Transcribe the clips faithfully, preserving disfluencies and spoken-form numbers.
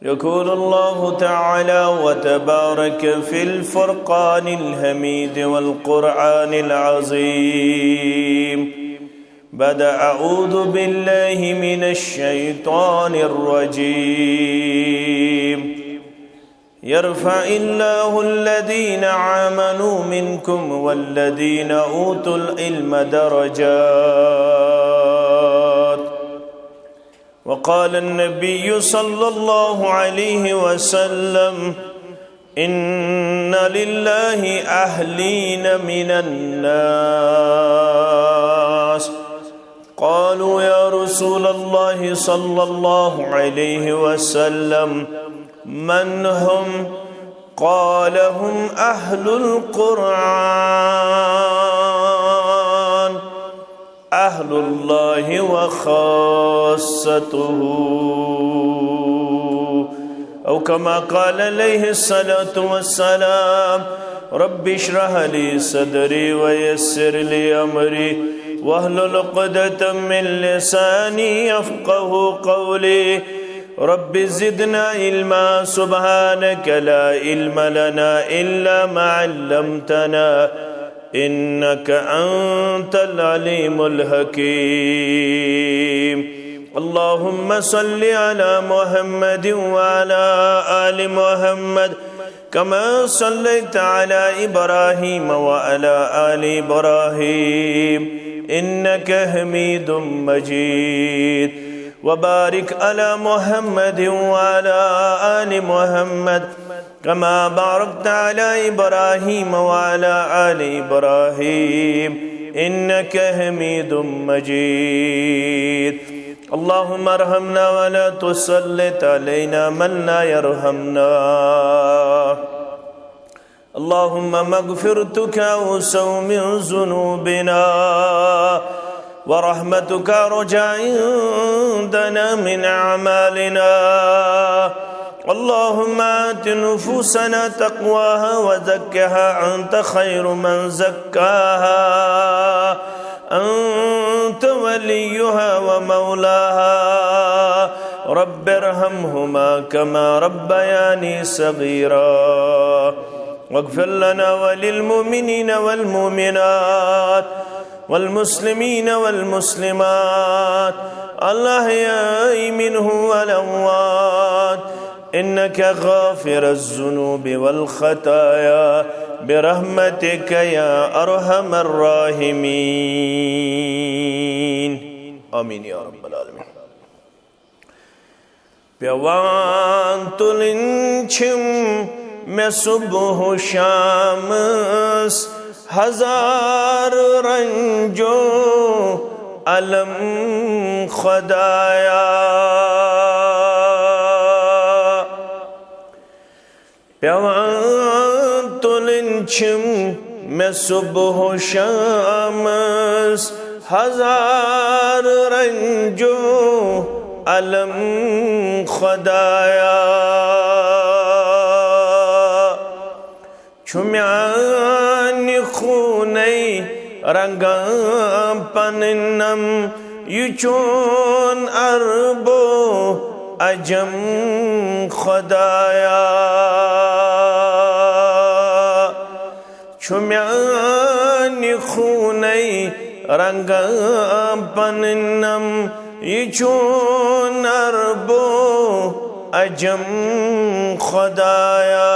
يقول الله تعالى وتبارك في الفرقان الحميد والقرآن العظيم بعد أعوذ بالله من الشيطان الرجيم. يرفع الله الذين آمنوا منكم والذين أوتوا العلم درجات. وقال النبي صلى الله عليه وسلم: إن لله أهلين من الناس. قالوا: يا رسول الله صلى الله عليه وسلم، من هم؟ قال: هم أهل القرآن، أهل الله وخاصته. أو كما قال عليه الصلاة والسلام: رب اشرح لي صدري ويسر لي أمري واحلل عقدة من لساني يفقه قولي. رب زدنا علما، سبحانك لا علم لنا إلا ما علمتنا إنك أنت العليم الحكيم. اللهم صل على محمد وعلى آل محمد كما صليت على إبراهيم وعلى آل إبراهيم إنك حميد مجيد. وبارك على محمد وعلى آل محمد كما باركت على إبراهيم وعلى آل إبراهيم إنك حميد مجيد. اللهم ارحمنا ولا تسلط علينا من لا يرحمنا. اللهم مغفرتك أوسع من ذنوبنا ورحمتك أرجى عندنا من أعمالنا. اللهم آت نفوسنا تقواها وزكها أنت خير من زكاها أنت وليها ومولاها. رب ارحمهما كما ربياني صغيرا. واغفر لنا وللمؤمنين والمؤمنات والمسلمين والمسلمات الأحياء منهم والأموات إنك غافر الذنوب والخطايا برحمتك يا أرحم الراحمين. آمين يا رب العالمين. پیوان تُلٕنۍ چھِم مےٚ صبح و شامس ہزار رنجو علم خدایا۔ پیوان تُلٕنۍ چھِم مےٚ صبح و شامس ہزار رنجو علم خدایا۔ چھُ میانہِ خوٗنَے رنگان پنٕنۍ نم، یہِ چون عربو عجم خدایا۔ چھُ میانہِ خوٗنَے رنگان پنٕنۍ نم، یہِ چون عربو عجم خدایا۔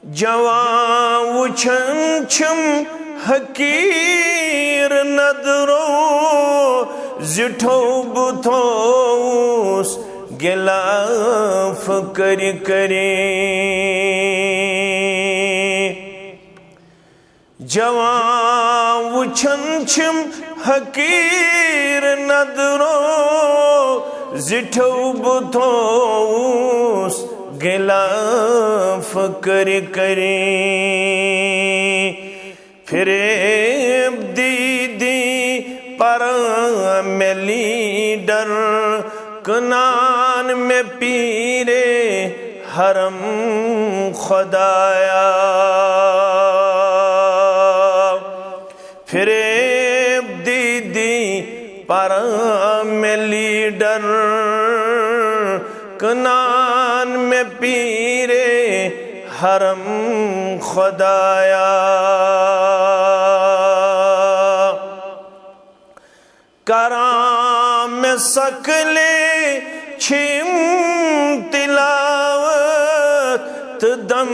جوان وٕچھان چھِم حقیٖر نظرو، زِٹھو بہٕ تھووُس غلاف کٔرۍ کٔرۍ۔ جوان وٕچھان چھِم حقیٖر نظرو، زِٹھو بہٕ تھووُس غلاف کٔرۍ کٔرۍ۔ فریب دی دی پران مےٚ لیڈر، کٕنان مےٚ پیٖرے حرم خدایا۔ فریب دی دی پران مےٚ لیڈر، کٕنان مےٚ پیٖرے حرم خۄدایا۔ کران مےٚ سکلے چھِ یِم تلاوت تہٕ دم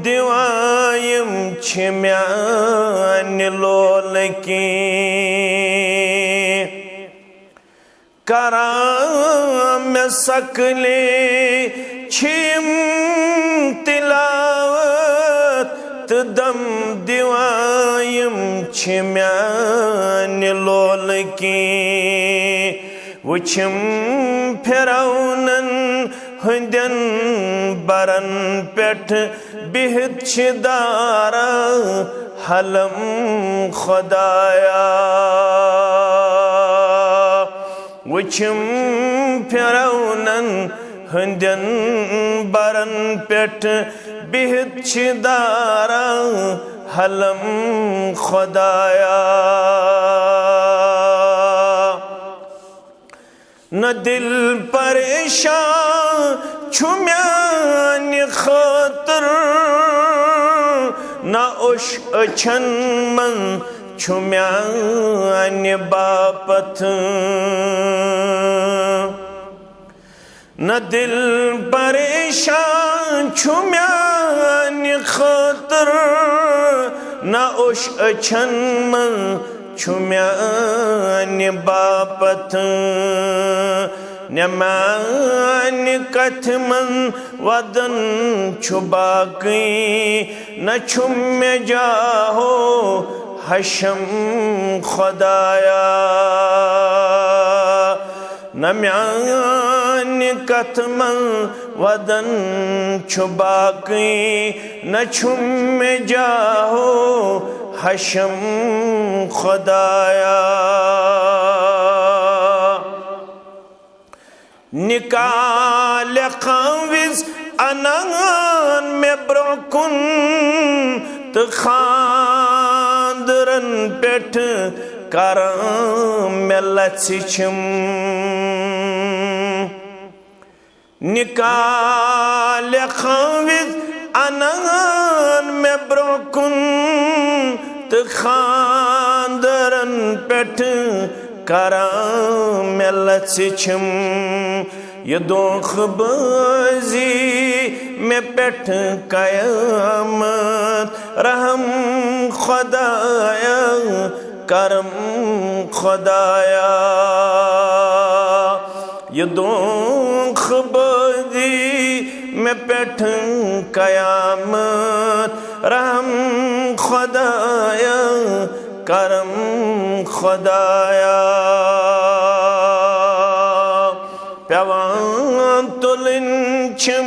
دِوان یِم چھِ میانہِ لولہٕ کِنۍ۔ کران مےٚ سکلے چھِ یِم تلاوت تہٕ دم دِوان یِم چھِ میانہِ لولہٕ کِنۍ۔ وٕچھِم فرعونن ہٕنٛدٮ۪ن برن پٮ۪ٹھ بِہِتھ چھِ دارا حلم خۄدایا۔ وٕچھِم فرعونن ہٕنٛدٮ۪ن برن پٮ۪ٹھ بِہِتھ چھِ دارا حلم خۄدایا۔ نہ دل پریشان چھُ میانہِ خٲطرٕ، نہ اوٚش أچھن منٛز چھُ میانہِ باپتھ۔ نہ دل پریشان چھُ میانہِ خٲطرٕ، نہ اوٚش أچھن منٛز چھُ میانہِ باپتھ۔ نہ میانہِ کتھِ منٛز ودن چھُ باقٕے، نہ چھُم مےٚ جاہو حشم خۄدایا۔ نہ میانہِ کتھِ منٛز ودن چھُ باقٕے، نہ چھُم مےٚ جاہو حشم خۄدایا۔ نکاح لیکھان وِز انان مےٚ برونٛہہ کُن تہٕ خاندرن پٮ۪ٹھ کران مےٚ لژھِ چھِم۔ نکاح لیکھان وِز انان مےٚ برونٛہہ کُن تہٕ خاندرن پٮ۪ٹھ کران مےٚ لژھِ چھِم۔ یہِ دھوکہٕ بٲزی مےٚ پٮ۪ٹھ قیامت، رحم خۄدایا، کرم خۄدایا۔ یہِ دھوکہٕ بٲزی مےٚ پٮ۪ٹھ قیامت، رحم خۄدایا، کرم خۄدایا۔ پٮ۪وان تُلٕنۍ چھِم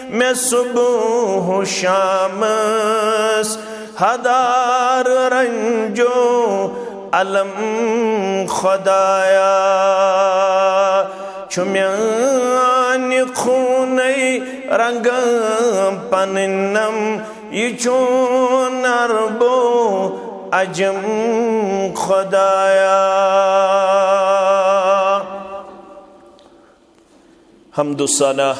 مےٚ صبح و شامس، ہدار رنجو الم خۄدایا۔ چھُ میانہِ خوٗنٕے رنگہٕ پنٕنۍ نم، یہِ چون عربو عجم خۄدایا۔ حمد و ثنا،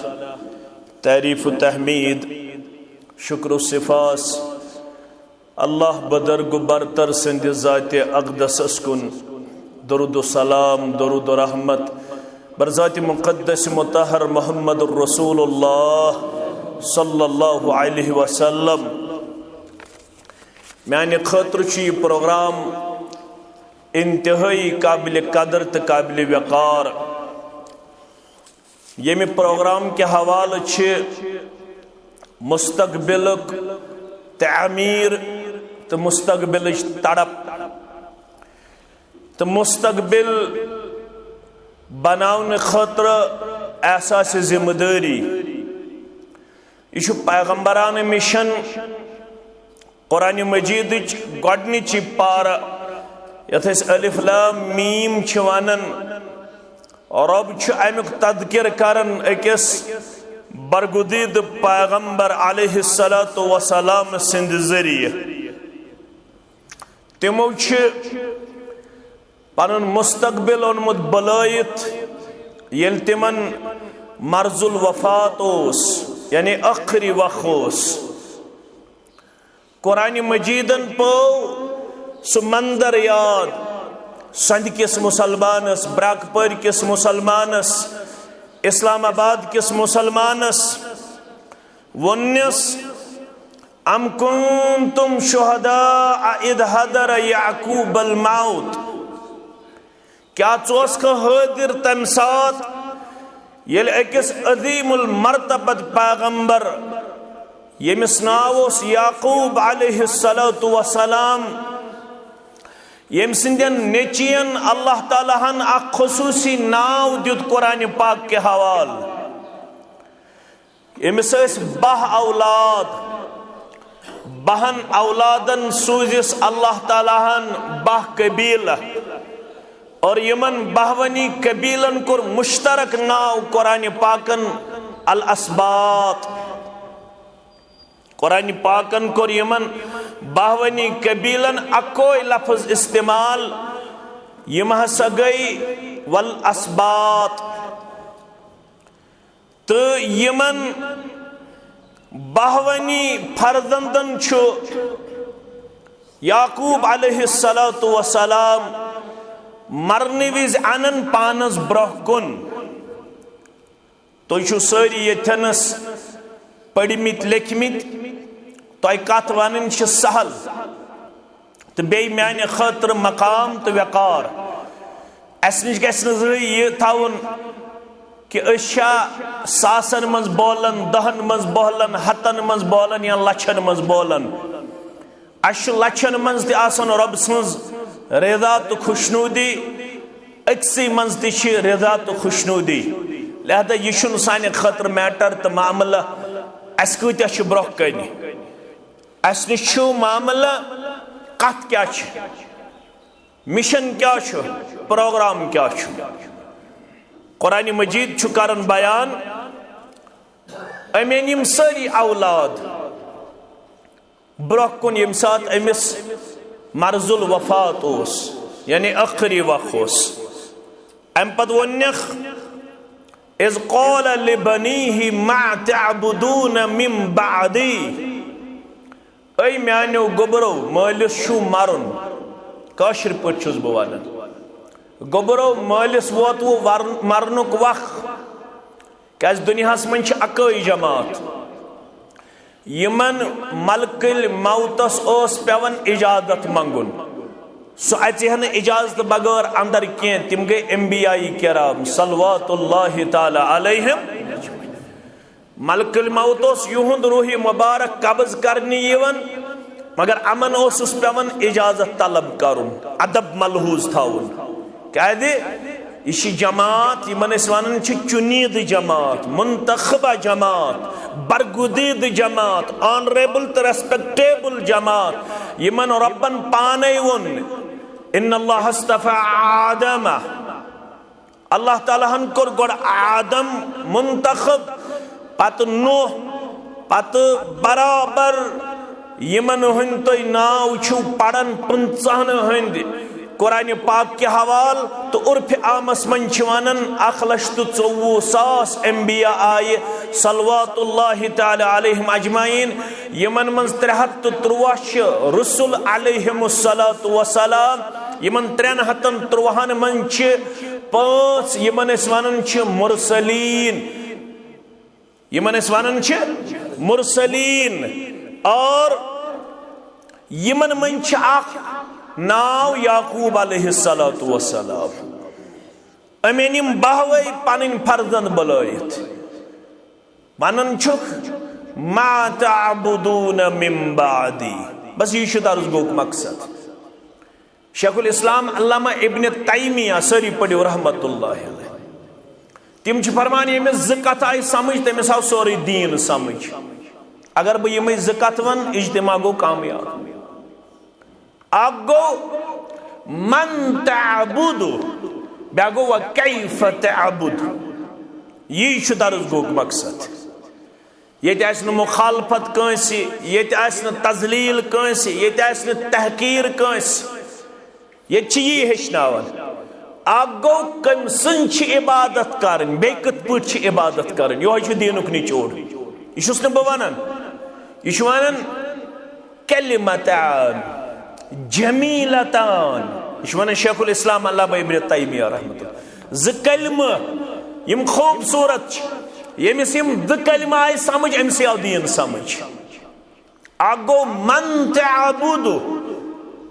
تعریف و تحمید، شکر و سپاس اللہ بزرگ و برتر سٕنٛدِ ذاتِ اقدسس کُن درود و سلام، درود و رحمت بر ذاتِ مقدس مطہر محمد رسول اللہ صلی اللہ علیہ وسلم۔ میانہِ خٲطرٕ چھُ یہِ پروگرام انتہٲئی قابل قدر تہٕ قابل وقار۔ ییٚمہِ پروگرام کہِ حوالہٕ چھِ مستقبلُک تعمیٖر تہٕ مستقبلٕچ تڑپ تہٕ مستقبل بناونہٕ خٲطرٕ احساسِ ذمہٕ دٲری۔ یہِ چھُ پیغمبرانہٕ مِشن۔ قرآن مجیدٕچ گۄڈنِچی پارٕ، یَتھ أسۍ الف لام میم چھِ وَنان، رۄب چھُ اَمیُک تذکر کران أکِس برگزیدٕ پیغمبر علیہ الصلوۃ والسلام سٕنٛدِ ذٔریعہٕ۔ تِمو چھِ پنُن مستقبل اوٚنمُت بلٲیِتھ، ییٚلہِ تِمن مرض الوفات اوس، یعنی ٲخری وق اوس۔ قرآن مجیدن پٲو سُہ منظر یاد، سندھ کِس مسلمانس، براکپورِ کِس مسلمانس، اسلام آباد کِس مسلمانس۔ ووٚننس، "ام کنتم شہداء اذ حضر یعقوب الموت"، کیا ژٕ اوسکھٕ حٲضِر تمہِ ساتہٕ ییٚلہِ أکِس عظیم المرتبت پیغمبر، ییٚمِس ناو اوس یعقوب علیہ الصلوۃ والسلام، ییٚمہِ سٕنٛدٮ۪ن نیٚچِین اللہ تعالیٰ ہن اکھ خصوٗصی ناو دیُت قرآن پاک کہِ حوالہٕ؟ أمِس ٲسۍ باہ اولاد، باہن اولادن سوٗزِس اللہ تعالیٰ ہن باہ قبیلہٕ، اور یِمن باہوٕنی قبیلن کوٚر مشترک ناو قرآن پاکن الاسباط۔ قرآن پاکن کوٚر یِمن باہوٕنی قبیلن اکوے لفظ استعمال، یِم ہسا گٔے والاسباط۔ تہٕ یِمن باہوٕنی فرزندن چھُ یعقوب علیہ الصلوۃ والسلام مرنہٕ وِزِ انان پانس برونٛہہ کُن۔ تُہۍ چھِو سٲری ییٚتھٮ۪نس پٔرمٕتۍ لیکھمٕتۍ، تۄہہِ کتھ ونٕنۍ چھِ سہل۔ تہٕ بیٚیہِ میانہِ خٲطرٕ مقام تہٕ وقار۔ اسہِ نِش گژھِ نہٕ زٕہٕے یہِ تھاوُن کہِ أسۍ چھا ساسن منٛز بولان، دہن منٛز بولان، ہتن منٛز بولان یا لچھن منٛز بولان۔ اسہِ چھُ لچھن منٛز تہِ آسان رۄب سٕنٛز رضا تہٕ خۄشنودی، أکسٕے منٛز تہِ چھِ رضا تہٕ خۄشنودی۔ لہذا یہِ چھُنہٕ سانہِ خٲطرٕ میٹر تہٕ معاملہٕ، اسہِ کۭتیاہ چھِ برونٛہہ کنہِ۔ اسہِ نِش چھُ معاملہٕ کتھ کیٛاہ چھِ، مشن کیٛاہ چھُ، پروگرام کیٛاہ چھُ۔ قرآن مجید چھُ کران بیان، أمۍ أنۍ یِم سٲری اولاد برونٛہہ کُن، ییٚمہِ ساتہٕ أمِس مرض الوفات اوس، یعنی ٲخری وق اوس۔ امہِ پتہٕ ووٚننکھ، "اذ قال لبنیہ ما تعبدون من بعدی"، اے میانیو گوٚبرو، مٲلِس چھُ مرُن، کٲشِر پٲٹھۍ چھُس بہٕ ونان، گوٚبرو، مٲلِس ووت وۄنۍ ور-، مرنُک وق، کیازِ دُنیاہس منٛز چھِ اکٲے جماعت۔ یِمن ملکٕلۍ موتس اوس پٮ۪وان اجازت منٛگُن۔ سُہ اژِ ہا نہٕ اجازت بغٲر اندر کینٛہہ۔ تِم گٔے انبیاء کرام صلوات اللہ تعالی علیہم۔ ملکٕلۍ موت اوس یِہُنٛد روح مبارک قبض کرنہِ یِوان، مگر یِمن اوسُس پٮ۪وان اجازت طلب کرُن، ادب ملحوظ تھاوُن۔ کیازِ؟ یہِ چھِ جماعت، یِمن أسۍ ونان چھِ چُنیٖدٕ جماعت، منتخبہ جماعت، برگزیدٕ جماعت، آنریبل تہٕ ریسپیکٹیبل جماعت، یِمن رۄبن پانے ووٚن، "ان اللہ اصطفی آدم"۔ اللہ تعالیٰ ہن کوٚر گۄڈٕ آدم منتخب، پتہٕ نوح، پتہٕ برابر یِمن ہٕنٛدۍ تُہۍ ناو چھِو پران، پٕنٛژٕہن ہٕنٛدۍ قرآن پاک کہِ حوالہٕ تہٕ عرفِ عامس منٛز چھِ ونان اکھ لچھ تہٕ ژوٚوُہ ساس انبیاء آیہِ صلوات اللہ تعالی علیہم اجمعین، یِمن منٛز ترٛےٚ ہتھ تہٕ تُرٛواہ چھِ رسل علیہم الصلوۃ والسلام، یِمن ترٛٮ۪ن ہتن تُرٛواہن منٛز چھِ پانٛژھ، یِمن أسۍ ونان چھِ مرسلین، یِمن أسۍ ونان چھِ مرسلین، اور یِمن منٛز چھِ اکھ ناو یعقوب علیہ الصلوۃ والسلام۔ أمۍ أنۍ یِم باہوے پنٕنۍ فرزند بلٲیِتھ۔ ونان چھُکھ، "ما تعبدون من بعدی"۔ بس یہِ چھُ درس گوٚوُک مقصد۔ شیخ الاسلام علامہ ابن تیمیہ، سٲری پٔرِو رحمت اللہ علیہ، تِم چھِ فرمان، ییٚمِس زٕ کتھٕ آیہِ سمجھ، تٔمِس آو سورُے دیٖن سمجھ۔ اگر بہٕ یِمے زٕ کتھٕ ونہٕ، اجتماع گوٚو کامیاب۔ اکھ گوٚو من تعبد، بیٛاکھ گوٚو و کیف تعبد۔ یی چھُ درس گوٚوُک مقصد۔ ییٚتہِ آسہِ نہٕ مخالفت کٲنٛسہِ، ییٚتہِ آسہِ نہٕ تذلیل کٲنٛسہِ، ییٚتہِ آسہِ نہٕ تحقیر کٲنٛسہِ۔ ییٚتہِ چھِ یی ہیٚچھناوان۔ اکھ گوٚو، کٔمۍ سٕنٛز چھِ عبادت کرٕنۍ، بیٚیہِ کِتھ پٲٹھۍ چھِ عبادت کرٕنۍ، یِہوٚے چھُ دیٖنُک نچوڑ۔ یہِ چھُس نہٕ بہٕ ونان، یہِ چھُ ونان کلمتان جمیلتان۔ یہِ چھُ ونان شیخ الاسلام علامہ ابن تیمیہ رحمۃ اللہ۔ زٕ کلمہٕ، یِم خوٗبصوٗرت چھِ، ییٚمِس یِم زٕ کلمہٕ آیہِ سمجھ، أمِسٕے آو دیٖن سمجھ۔ اکھ گوٚو من تعبد،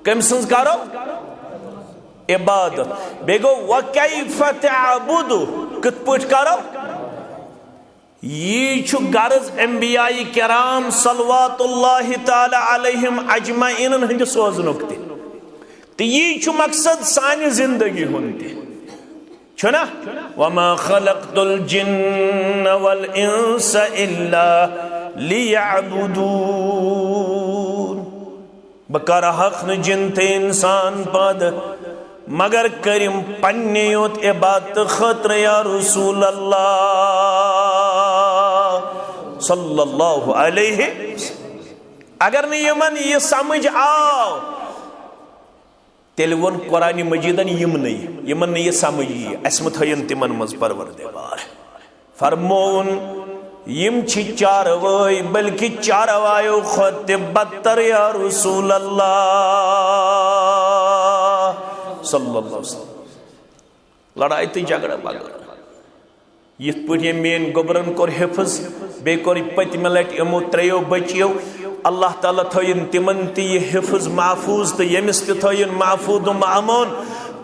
کٔمۍ سٕنٛز کرو عبادت؟ بیٚیہِ گوٚو وکیف تعبد، کِتھ پٲٹھۍ کرو؟ یی چھُ غرض انبیاء کرام صلوات اللہ تعالی علیہم اجمعینن ہٕنٛدِ سوزنُک تہِ، تہٕ یی چھُ مقصد سانہِ زندگی ہُنٛد تہِ۔ چھُنا؟ وما خلقت الجن والانس الا لیعبدون۔ بہٕ کرٕ ہکھ نہٕ جن تہٕ انسان پٲدٕ مگر کٔرِم پننہِ یوت عبادت خٲطرٕ یا رسول اللہ صلی اللہ علیہ۔ اگر نہٕ یِمن یہِ سمجھ آو، تیٚلہِ ووٚن قرآن مجیدن یِمنٕے، یِمن نہٕ یہِ سمجھ یی، اسہِ مہٕ تھٲیِن تِمن منٛز پروردگار۔ فرمووُن، یِم چھِ چاروٲے، بلکہِ چاروایو کھۄتہٕ تہِ بدتر یا رسول اللہ صلی اللہ علیہ وسلم۔ لڑایہِ تہٕ جھگڑٕ بغٲر۔ یِتھ پٲٹھۍ ییٚمۍ میٲنۍ گوٚبرن کوٚر حفظ، بیٚیہِ کوٚر پٔتمہِ لٹہِ یِمو ترٛیٚیو بچیو، اللہ تعالیٰ تھٲیِن تِمن تہِ یہِ حفظ محفوظ تہٕ ییٚمِس تہِ تھٲیِن محفوظ و مأمون۔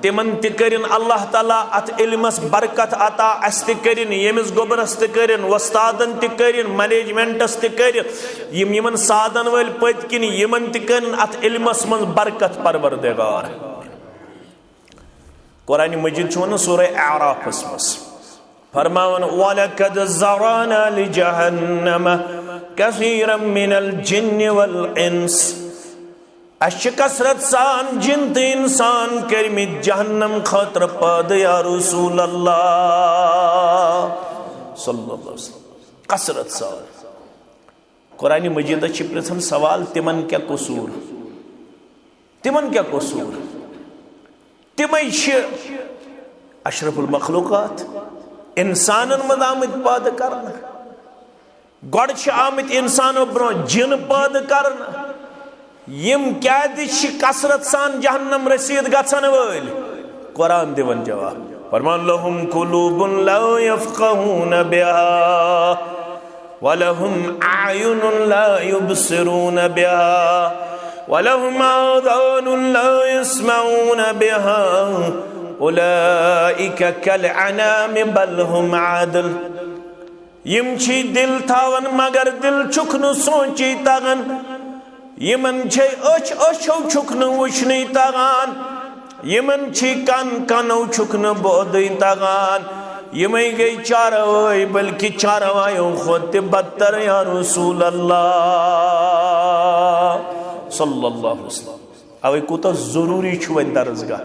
تِمن تہِ کٔرِن اللہ تعالیٰ اتھ علمس برکت عطا، اسہِ تہِ کٔرِن، ییٚمِس گوٚبرس تہِ کٔرِن، وۄستادن تہِ کٔرِن، مینجمنٹس تہِ کٔرِن، یِم یِمن سادن وٲلۍ پٔتۍ کِنۍ، یِمن تہِ کٔرِن اتھ علمس منٛز برکت پروردگار۔ قرآن مجید چھُ وَنان سورہ اعرافس منٛز، فرماوان، وَلَقَدْ ذَرَأْنَا لِجَهَنَّمَ كَثِيرًا مِنَ الْجِنِّ وَالْإِنسِ۔ اسہِ چھِ کثرت سان جن تہٕ انسان کٔرمٕتۍ جہنم خٲطرٕ پٲدٕ یا رسول اللہ صلی اللہ علیہ وسلم۔ کثرت سان۔ قرآن مجیدس چھِ پرژھان سوال، تِمن کیٛاہ قصوٗر؟ تِمن کیٛاہ قصوٗر؟ تِمے چھِ اشرف المخلوقات، انسانن منٛز آمٕتۍ پٲدٕ کرنہٕ۔ گۄڈٕ چھِ آمٕتۍ انسانو برونٛہہ جِن پٲدٕ کرنہٕ۔ یِم کیٛازِ چھِ کثرت سان جہنم رسید گژھن وٲلۍ؟ قرآن دِوان جواب۔ فرمان، لهم قلوب لا يفقهون بها ولهم أعين لا يبصرون بها ولهم آذان لا يسمعون بها أولئك كالأنعام بل هم أضل۔ یِم چھی دِل تھاوان مگر دِل چھُکھ نہٕ سونچی تگان۔ یِمن چھے أچھ، أچھو چھُکھ نہٕ وٕچھنٕے تگان۔ یِمن چھی کن، کنو چھُکھ نہٕ بوزٕے تگان۔ یِمے گٔے چاروٲے، بلکہِ چاروایو کھۄتہٕ تہِ بدتر یا رسول اللہ صلی اللہ علیہ وسلم۔ اوے کوٗتاہ ضروٗری چھُ وۄنۍ درسگاہ،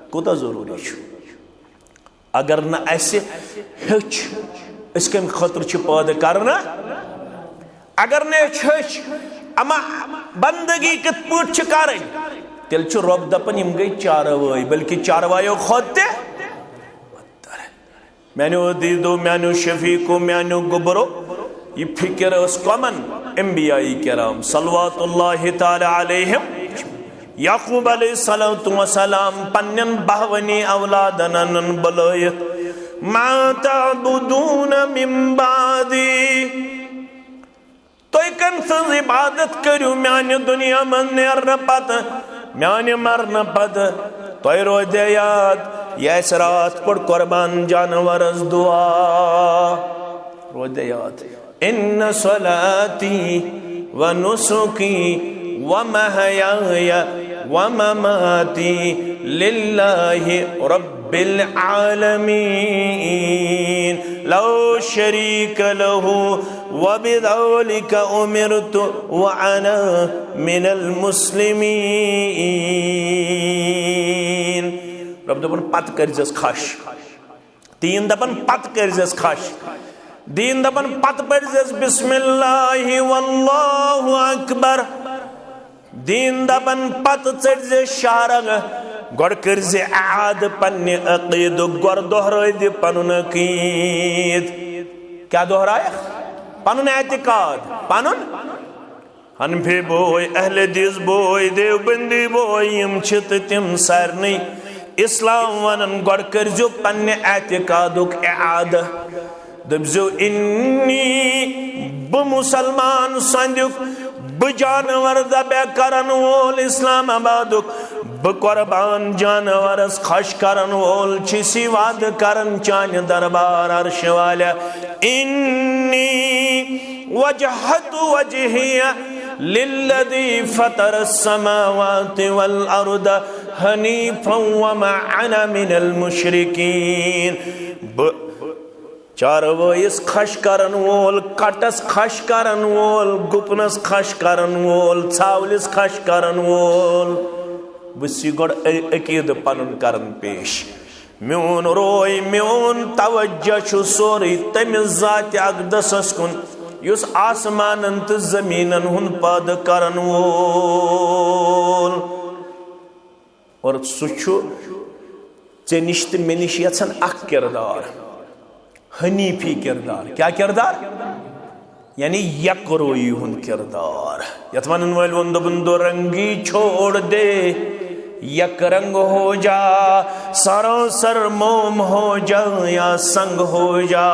کوٗتاہ ضروٗری چھُ۔ اگر نہٕ اسہِ ہیوٚچھ، أسۍ کمہِ خٲطرٕ چھِ پٲدٕ کرنہٕ؟ اگر نہٕ اسہِ ہیوٚچھ، اما بندگی کِتھ پٲٹھۍ چھِ کرٕنۍ، تیٚلہِ چھُ رۄب دپان، یِم گٔے چاروٲے، بلکہِ چاروایو کھۄتہٕ تہِ۔ میانیو عزیزو، میانیو شفیقو، میانیو گوبرو، یہِ فکر ٲس کمن؟ انبیاء کرام صلوات اللہ تعالی علیہم۔ یعقوب علیہ الصلوۃ والسلام پننٮ۪ن بہونی اولادن انن بُلٲیِتھ، ما تعبدون من بعدی، تُہۍ کٔمۍ سٕنٛز عبادت کٔرِو میانہِ دُنیا منٛز نیرنہٕ پتہٕ، میانہِ مرنہٕ پتہٕ؟ تۄہہِ روزِ یاد، یہِ اَسہِ راتھ پوٚر قربان جانورس دُعا، روزِ یاد۔ ان صلاتی و نسکی و محیای و مماتی للہ رب العالمین لا شریک لہ و بذالک امرت و انا من المسلمین۔ رب دپان، پتہٕ کٔرزٮ۪س خش۔ دیٖن دپان، پتہٕ کٔرزٮ۪س خش۔ دیٖن دپان، پتہٕ پٔرزٮ۪س بسم اللہ واللہ اکبر۔ دیٖن دپان، پتہٕ ژٔٹزٮ۪س شارغ۔ گۄڈٕ کٔرۍ زِ اعادٕ پننہِ عقیٖدُک، گۄڈٕ دۄہرٲے دِ پنُن عقیٖد۔ کیٛاہ دۄہرایکھ؟ پنُن اعتقاد، پنُن حنفی بوے، اہل حدیث بوے، دیوبندی بوے، یِم چھِ تہٕ تِم سارنٕے اسلام ونان، گۄڈٕ کٔرۍزیو پننہِ اعتقادُک اعادٕ۔ دٔپزیو، انی، بہٕ مسلمان سندیُک، بہٕ جانور ذبح کرن وول اسلام آبادُک، بہٕ قربان جانورس خۄش کرن وول چھُس وعدٕ کران چانہِ دربار عرش والیا۔ انی وجہت وجہی للذی فطر السماوات والارض حنیفا وما انا من المشرکین۔ بہٕ چاروٲیِس خۄش کرن وول، کٹس خۄش کرن وول، گُپنس خۄش کرن وول، ژھاولِس خۄش کرن وول۔ بہٕ چھُس گۄڈٕ عقیٖدٕ پنُن کران پیش۔ میون روے، میون توجہ چھُ سورُے تٔمِس ذاتِ اقدسس کُن، یُس آسمانن تہٕ زٔمیٖنن ہُنٛد پٲدٕ کرن وول۔ اور سُہ چھُ ژےٚ نِش تہٕ مےٚ نِش یژھان اکھ کردار، حنیفی کردار۔ کیا کردار؟ یعنی یک رویی ہُنٛد کردار۔ یتھ ونن وٲلۍ ووٚن، دوٚپُن، دو رنگی چھوڑ دے، یک رنگ ہو جا، سراسر موم ہو جا یا سنگ ہو جا۔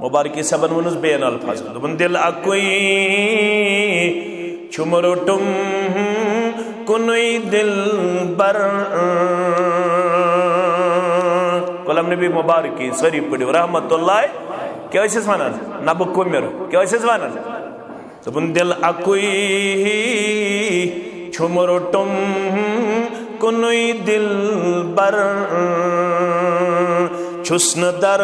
مبارکی صٲبن ووٚنُس بیٚین الفاظن، دوٚپُن، دِل اَکُے چھُم روٚٹُم کُنُے دِلبر۔ غلام نبی مبارکی، سٲری پٔرِو رحمت اللہ۔ کیٛاہ ٲسِس وَنان؟ نہ بہٕ کُمِر۔ کیٛاہ ٲسِس وَنان؟ دوٚپُن، دِل اَکُے چھُم روٚٹُم کُنُے دِلبر، چھُس نہٕ در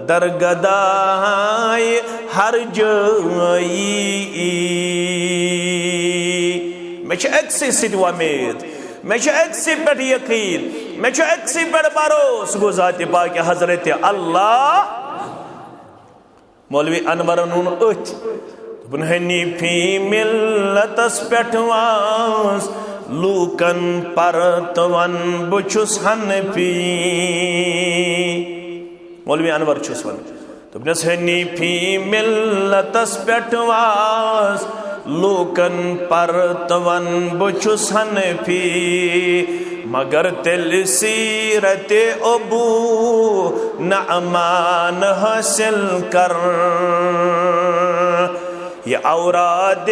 درگداے ہر جٲیی۔ مےٚ چھِ أکسٕے سۭتۍ وۄمید، مےٚ چھِ أکسٕے پٮ۪ٹھ یقیٖن، مےٚ چھُ أکسٕے پٮ۪ٹھ بھروسہٕ، گوٚو ذاتِ پاکہِ حضرت اللہ۔ مولوی انورن ووٚن أتھۍ، دوٚپُن، حنیفی ملتس پٮ۪ٹھ واس لوٗکن پرتوان، بہٕ چھُس حنفی۔ مولوی انور چھُس ونان، دوٚپنس، حنیفی ملتس پٮ۪ٹھ واس لوٗکن پرتوان، بہٕ چھُس حنفی۔ مگر تیٚلہِ سیرت ابو نعمان حٲصِل کر۔ یہِ اورادِ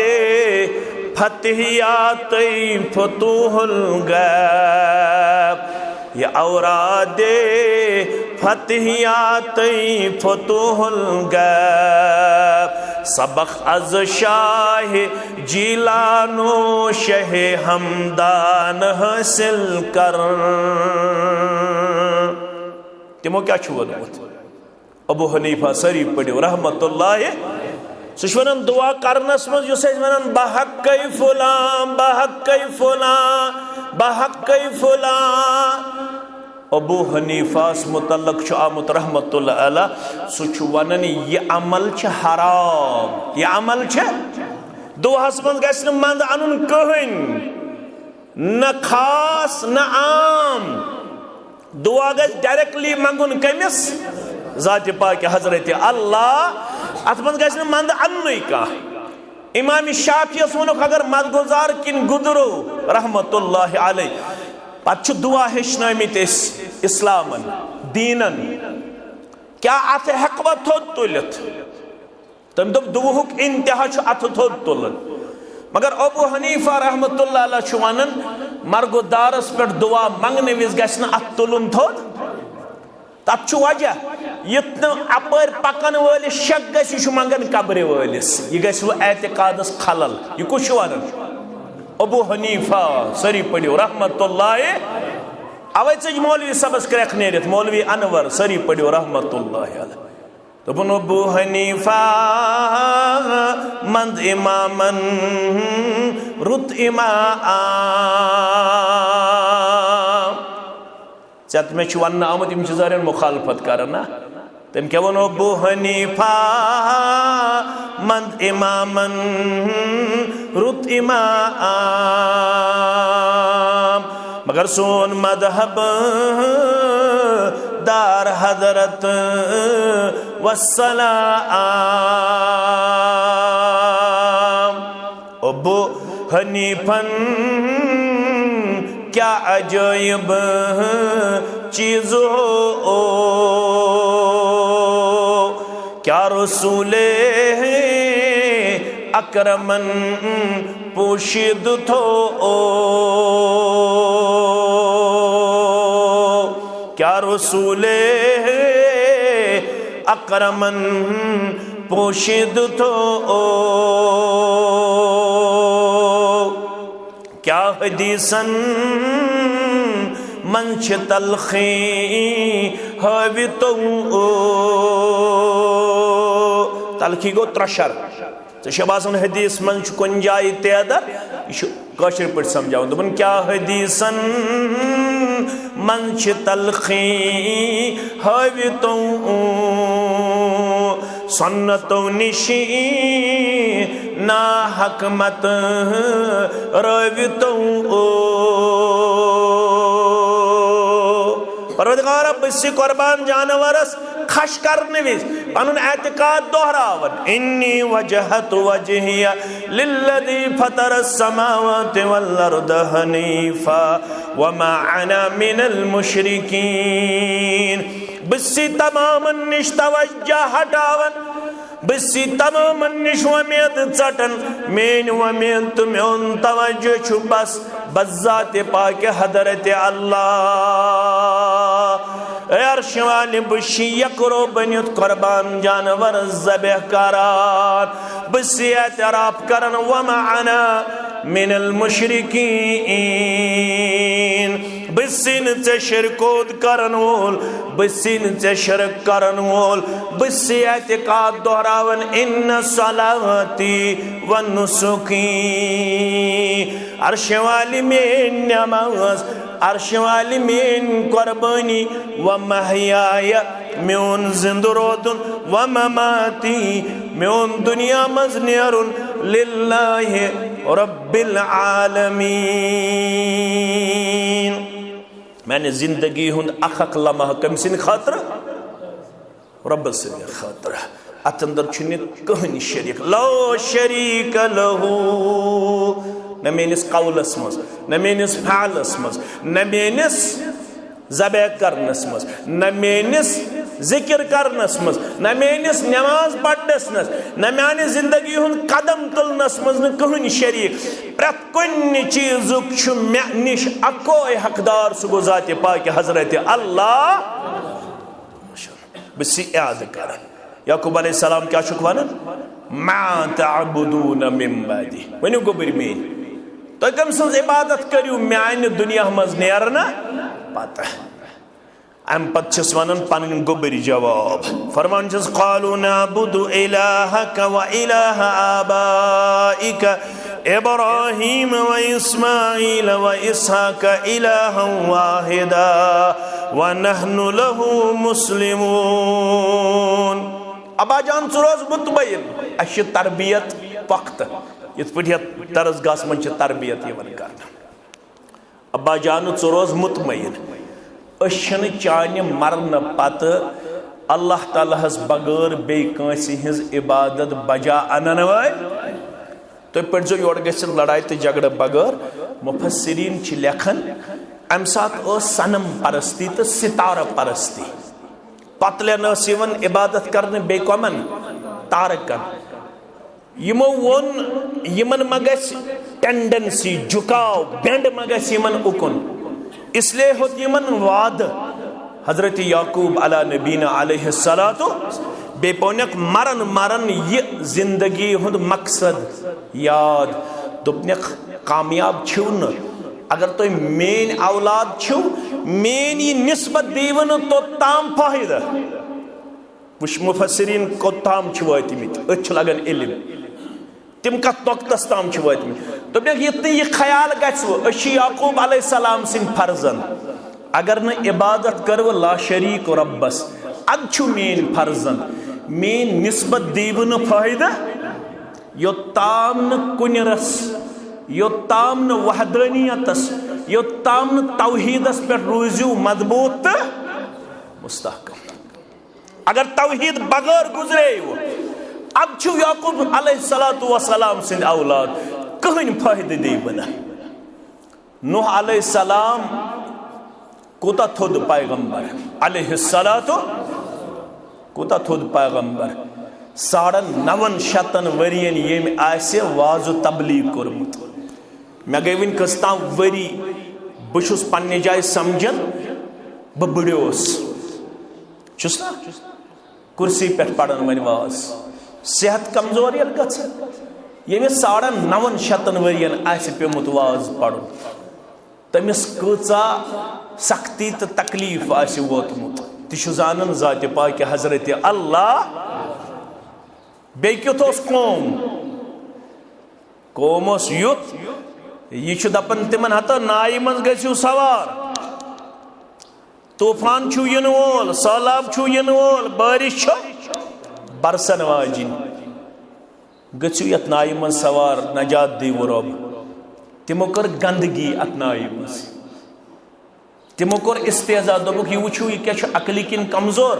فتحیاتٕے فتوح الغیب، یہِ اورادِ فتحیاتٕے فتوح الغیب، سبق از شاہ جیلان و شہ ہمدان حٲصِل کر۔ تِمو کیٛاہ چھُ ووٚنمُت؟ ابو حنیفہ، سٲری پٔرِو رحمت اللہ۔ سُہ چھُ وَنان دُعا کرنَس منٛز، یُس أسۍ وَنان، بہٕ حقے فلاں، بہٕ حقے فلاں، بہٕ حقے فلاں۔ ابو حنیفہس متعلق چھُ آمُت رحمت اللہ علیہ، سُہ چھُ وَنان، یہِ عمل چھُ حرام، یہِ عمل چھُ، دُعاہَس منٛز گژھِ نہٕ منٛدٕ اَنُن کٕہٕنۍ، نہ خاص نہ عام۔ دُعا گژھِ ڈائریکٹلی منٛگُن کٔمِس؟ ذاتِ پاکہِ حضرت اللہ۔ اَتھ منٛز گژھِ نہٕ منٛدٕ اَننُے کانٛہہ۔ امام شافعیس ووٚنُکھ، اگر مدگزار کِنۍ گُزرو، رحمت اللہ علیہ، پتہٕ چھِ دُعا ہیٚچھنٲومٕتۍ أسۍ اسلامن، دیٖنن، کیٛاہ اَتھٕ ہٮ۪کوا تھوٚد تُلِتھ؟ تٔمۍ دوٚپ، دُعاہُک انتہا چھُ اَتھٕ تھوٚد تُلُن۔ مگر ابو حنیفہ رحمت اللہ علیہ چھُ وَنان، مرگ و دارس پٮ۪ٹھ دُعا منٛگنہٕ وِزِ گژھِ نہٕ اَتھٕ تُلُن تھوٚد۔ تَتھ چھُ وجہ، یُتھ نہٕ اَپٲرۍ پَکَن وٲلِس شک گژھِ، یہِ چھُ منٛگان قبرِ وٲلِس، یہِ گژھِ وۄنۍ اعتقادَس خلل۔ یہِ کُس چھُ وَنان؟ ابو حنیفہ، سٲری پٔرِو رحمت اللہ۔ اَوَے ژٔج مولوی صٲبَس کرٛٮ۪کھ نیٖرِتھ، مولوی انور، سٲری پٔرِو رحمت اللہ علیہ۔ دوٚپُن، ابو حنیفہ منٛد امامن رُت امام۔ ژےٚ تہٕ مےٚ چھُ وننہٕ آمُت، یِم چھِ ظٲہرن مخالفت کران نا۔ تٔمۍ کیٛاہ ووٚن؟ ابو حنیفہ مند امامن رُت امام، مگر سون مذہب دار حضرت والسلام۔ ابو حنیفن کیا عجائب چیز ہو، کیا رسول اکرمن پوشید تھو، کیا رسول اکرمن پوشید تھو، کیا حدیثن منٛز چھِ تلخی ہٲوِتو۔ تلخی گوٚو ترٛشر۔ ژےٚ چھےٚ باسان حدیث منٛز چھُ کُنہِ جایہِ تیدر؟ یہِ چھُ کٲشِر پٲٹھۍ سمجھاوان۔ دوٚپُن، کیا حدیثن منٛز چھِ تلخی ہٲوِتو، سنتو نِش نا حکمت رٲوِتو۔ پروردگارا، بہٕ چھُس قربان جانورس خش کرنہٕ وِزِ پنُن اعتقاد دۄہراوان، انی وجہت وجہی للذی فطر السماوات والارض حنیفا وما انا من المشرکین۔ بہٕ چھُس تمامن نِش توجہ ہٹاوان، بہٕ چھُس تمامن نِش وۄمید ژٹان۔ میٲنۍ وۄمید تہٕ میون توجہ چھُ بس بذات پاک حضرت اللہ۔ اے عرش والہِ، بہٕ چھُس یکرو بٔنِتھ قربان جانور ذبح کران۔ بہٕ چھُس اعتراف کران، وما انا من المشرکین۔ بہٕ چھُس نہٕ ژےٚ شرکوت کرن وول، بہٕ چھُس نہٕ ژےٚ شرک کرن وول۔ بہٕ چھُس اعتقاد دۄہراوان، ان صلاتی و نسکی، عرش والہِ میٲنۍ نماز، عرش والہِ میٲنۍ قربٲنی، و محیایا، میون زندٕ روزُن، و مماتی، میون دنیا منٛز نیرُن، للہ رب العالمین۔ میانہِ زندگی ہُنٛد اکھ اکھ لمحہٕ کٔمۍ سٕنٛدِ خٲطرٕ؟ رۄبہٕ سٕنٛدِ خٲطرٕ۔ اتھ اندر چھُنہٕ کٕہٕنۍ شریٖک، لا شریٖک لہو، نہ میٲنِس قولس منٛز، نہ میٲنِس فعلس منٛز، نہ میٲنِس ذبح کرنس منٛز، نہ میٲنِس ذکر کرنس منٛز، نہ میٲنِس نماز پرنس منٛز، نہ میانہِ زندگی ہُنٛد قدم تُلنس منٛز نہٕ کٕہٕنۍ شریٖک۔ پرٛٮ۪تھ کُنہِ چیٖزُک چھُ مےٚ نِش اکوے حقدار، سُہ گوٚو ذاتِ پاک حضرت اللہ۔ بہٕ چھُس اعادٕ کران۔ یعقوب علیہ السلام کیٛاہ چھُکھ ونان؟ ما تعبدون من بعدی۔ ؤنِو گوٚبٕرۍ میٲنۍ، تُہۍ کٔمۍ سٕنٛز عبادت کٔرِو میانہِ دُنیا منٛز نیرنہٕ پتہٕ؟ امہِ پتہٕ چھِس ونان پنٕنۍ گوٚبٕرۍ جواب۔ فرمان چھِس، قالوا نعبد الہک و الہ آبائک ابراہیم و اسماعیل و اسحاق الہا واحدا و نحن لہ مسلمون۔ ابا جان، ژٕ روز مطمئن، اسہِ چھِ تربیت پختہٕ، یِتھ پٲٹھۍ یتھ درسگاہس منٛز چھِ تربیت یِوان کرنہٕ۔ ابا جانہٕ، ژٕ روز مطمئن، أسۍ چھِنہٕ چانہِ مرنہٕ پتہٕ اللہ تعالیٰ ہس بغٲر بیٚیہِ کٲنٛسہِ ہٕنٛز عبادت بجا انن وٲلۍ۔ تُہۍ پٔرۍزیو یورٕ گٔژھِتھ لڑایہِ تہٕ جھگڑٕ بغٲر۔ مفسرین چھِ لیکھان، امہِ ساتہٕ ٲس صنم پرستی تہٕ ستارٕ پرستی۔ پتلٮ۪ن ٲس یِوان عبادت کرنہٕ بیٚیہِ کۄمن؟ تارکن۔ یِمو ووٚن، یِمن ما گژھِ ٹینڈنسی، جھکاو، بینڈ ما گژھِ یِمن اُکُن؟ اس لیے ہیوٚت یِمن وعدٕ حضرت یعقوب علی نبینا علیہ الصلوۃ، بیٚیہِ پونکھ مرن مرن یہِ زندگی ہُنٛد مقصد یاد۔ دوٚپنکھ، کامیاب چھِو نہٕ، اگر تُہۍ میٲنۍ اولاد چھِو، میٲنۍ یہِ نسبت دیٖوٕ نہٕ توٚتام فٲیدٕ۔ وٕچھ، مفسرین کوٚت تام چھِ وٲتمٕتۍ، أتھۍ چھُ لگان علم۔ تِم کتھ نۄقطس تام چھِ وٲتمٕتۍ؟ دوٚپنکھ، یُتھ نہٕ یہِ خیال گژھِ، أسۍ چھِ یعقوب علیہ السلام سٕنٛدۍ فرزند۔ اگر نہٕ عبادت کٔروٕ لا شریٖک رۄبس، ادٕ چھُ میٲنۍ فرزند، میٲنۍ نسبت دیٖوٕ نہٕ فٲیدٕ۔ یوٚتام نہٕ کُنہِ رس، یوٚتام نہٕ وحدانیتس، یوٚتام نہٕ توحیدس پٮ۪ٹھ روٗزِو مضبوط تہٕ مستحکم۔ اگر توحید بغٲر گُزریو، ادٕ چھُ یعقوب علیہ الصلوۃ والسلام سٕنٛدۍ اولاد کٕہٕنۍ فٲیدٕ دی بہٕ نہٕ۔ نوح علیہ السلام کوٗتاہ تھوٚد پیغمبر، علیہ الصلوۃ، کوٗتاہ تھوٚد پیغمبر۔ ساڑن نون شتن ؤرین ییٚمۍ آسہِ واز و تبلیغ کوٚرمُت۔ مےٚ گٔے وٕنہِ کٔژتام ؤری، بہٕ چھُس پننہِ جایہِ سمجھان، بہٕ بٕڑیوس۔ چھُس نا کرسی پٮ۪ٹھ پران وۄنۍ واز، صحت کمزور ییٚلہِ گژھِ، ییٚمِس ساڑن نون شتن ؤرین آسہِ پیوٚمُت واز پرُن، تٔمِس کۭژاہ سختی تہٕ تکلیف آسہِ ووتمُت، تہِ چھُ زانان ذاتِ پاکہِ حضرت اللہ۔ بیٚیہِ کیُتھ اوس قوم؟ قوم اوس یُتھ، یہِ چھُ دپان تِمن، ہتا نایہِ منٛز گٔژھِو سوار، طوفان چھُ یِنہٕ وول، سہلاب چھُ یِنہٕ وول، بارش چھِ برسن واجِنۍ، گٔژھِو یتھ نایہِ منٛز سوار، نجات دیٖوٕ رۄب۔ تِمو کٔر گندگی اتھ نایہِ منٛز۔ تِمو کوٚر استہزا، دوٚپُکھ، "یہِ وٕچھِو، یہِ کیٛاہ چھُ عقلہِ کِنۍ کمزور؟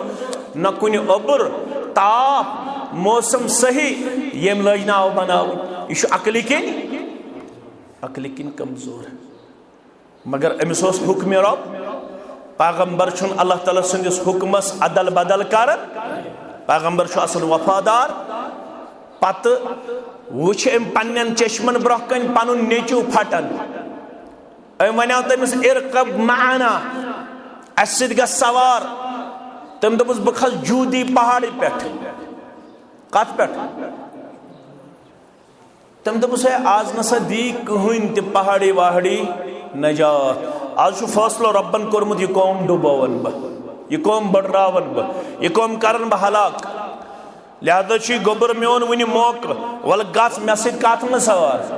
نہ کُنہِ اوٚبُر، تاپھ، موسم صحیح، ییٚمۍ لٲج ناو بناوٕنۍ۔ یہِ چھُ عقلہِ کِنۍ، عقلہِ کِنۍ کمزور۔" مگر أمِس اوس حُکمِ رۄب۔ پیغمبر چھُنہٕ اللہ تعالیٰ سٕنٛدِس حُکمس ادل بدل کران۔ پیغمبر چھُ آسان وفادار۔ پتہٕ وٕچھِ أمۍ پننٮ۪ن چشمن برٛونٛہہ کنہِ پنُن نیٚچو پھٹان۔ أمۍ ونیو تٔمِس، "ارکب معنا، اسہِ سۭتۍ گژھ سوار۔" تٔمۍ دوٚپُس، "بہٕ کھسہٕ جودی پہاڑِ پٮ۪ٹھ۔" کتھ پٮ۪ٹھ؟ تٔمۍ دوٚپُس، "ہے، آز نسا دی کٕہٕنۍ تہِ پہاڑی وہاڑی نجات۔ آز چھُ فٲصلہٕ رۄبن کوٚرمُت، یہِ قوم ڈُباون بہٕ، یہِ قوم بٔڈراون بہٕ، یہِ قوم کرن بہٕ ہلاک۔ لہذا چھُ یہِ گوٚبُر میون وُنہِ موقعہٕ، وَلہٕ گژھ مےٚ سۭتۍ کتھ منٛز سوار،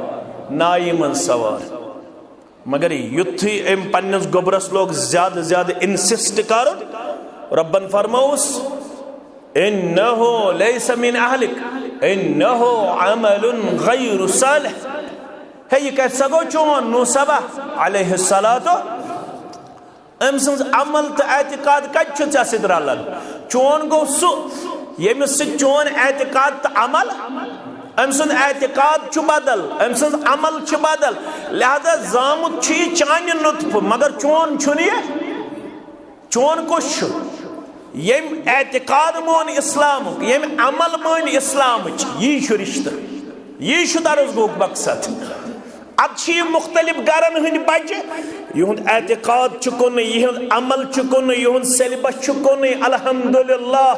نایہِ منٛز سوار۔" مگر یُتھُے أمۍ پننِس گوٚبرس لوگ زیادٕ زیادٕ انسسٹ کرُن، رۄبن فرمووُس، "انہ لیس من اہلک، انہ عمل غیر صالح۔" ہے، یہِ کتہِ سا گوٚو چون؟ نوح صبا علیہ الصلوۃ، أمۍ سٕنٛز عمل تہٕ اعتقاد کتہِ چھُ ژےٚ سۭتۍ رلان؟ چون گوٚو سُہ، ییٚمِس سۭتۍ چون اعتقاد تہٕ عمل، أمۍ سُنٛد اعتقاد چھُ بدل، أمۍ سٕنٛز عمل چھِ بدل۔ لہذا زامُت چھُ یہِ چانہِ نُطفہٕ، مگر چون چھُنہٕ یہِ۔ چون کُس چھُ؟ ییٚمۍ اعتقاد مون اسلامُک، ییٚمۍ عمل مٲنۍ اسلامٕچ، یی چھُ رشتہٕ، یی چھُ درس گوٚوُک مقصد۔ اتھ چھِ یہِ مختلف گرن ہٕنٛدۍ بچہِ، یِہُنٛد اعتقاد چھُ کُنُے، یِہُنٛد عمل چھُ کُنُے، یِہُنٛد سیلبس چھُ کُنُے۔ الحمدللہ۔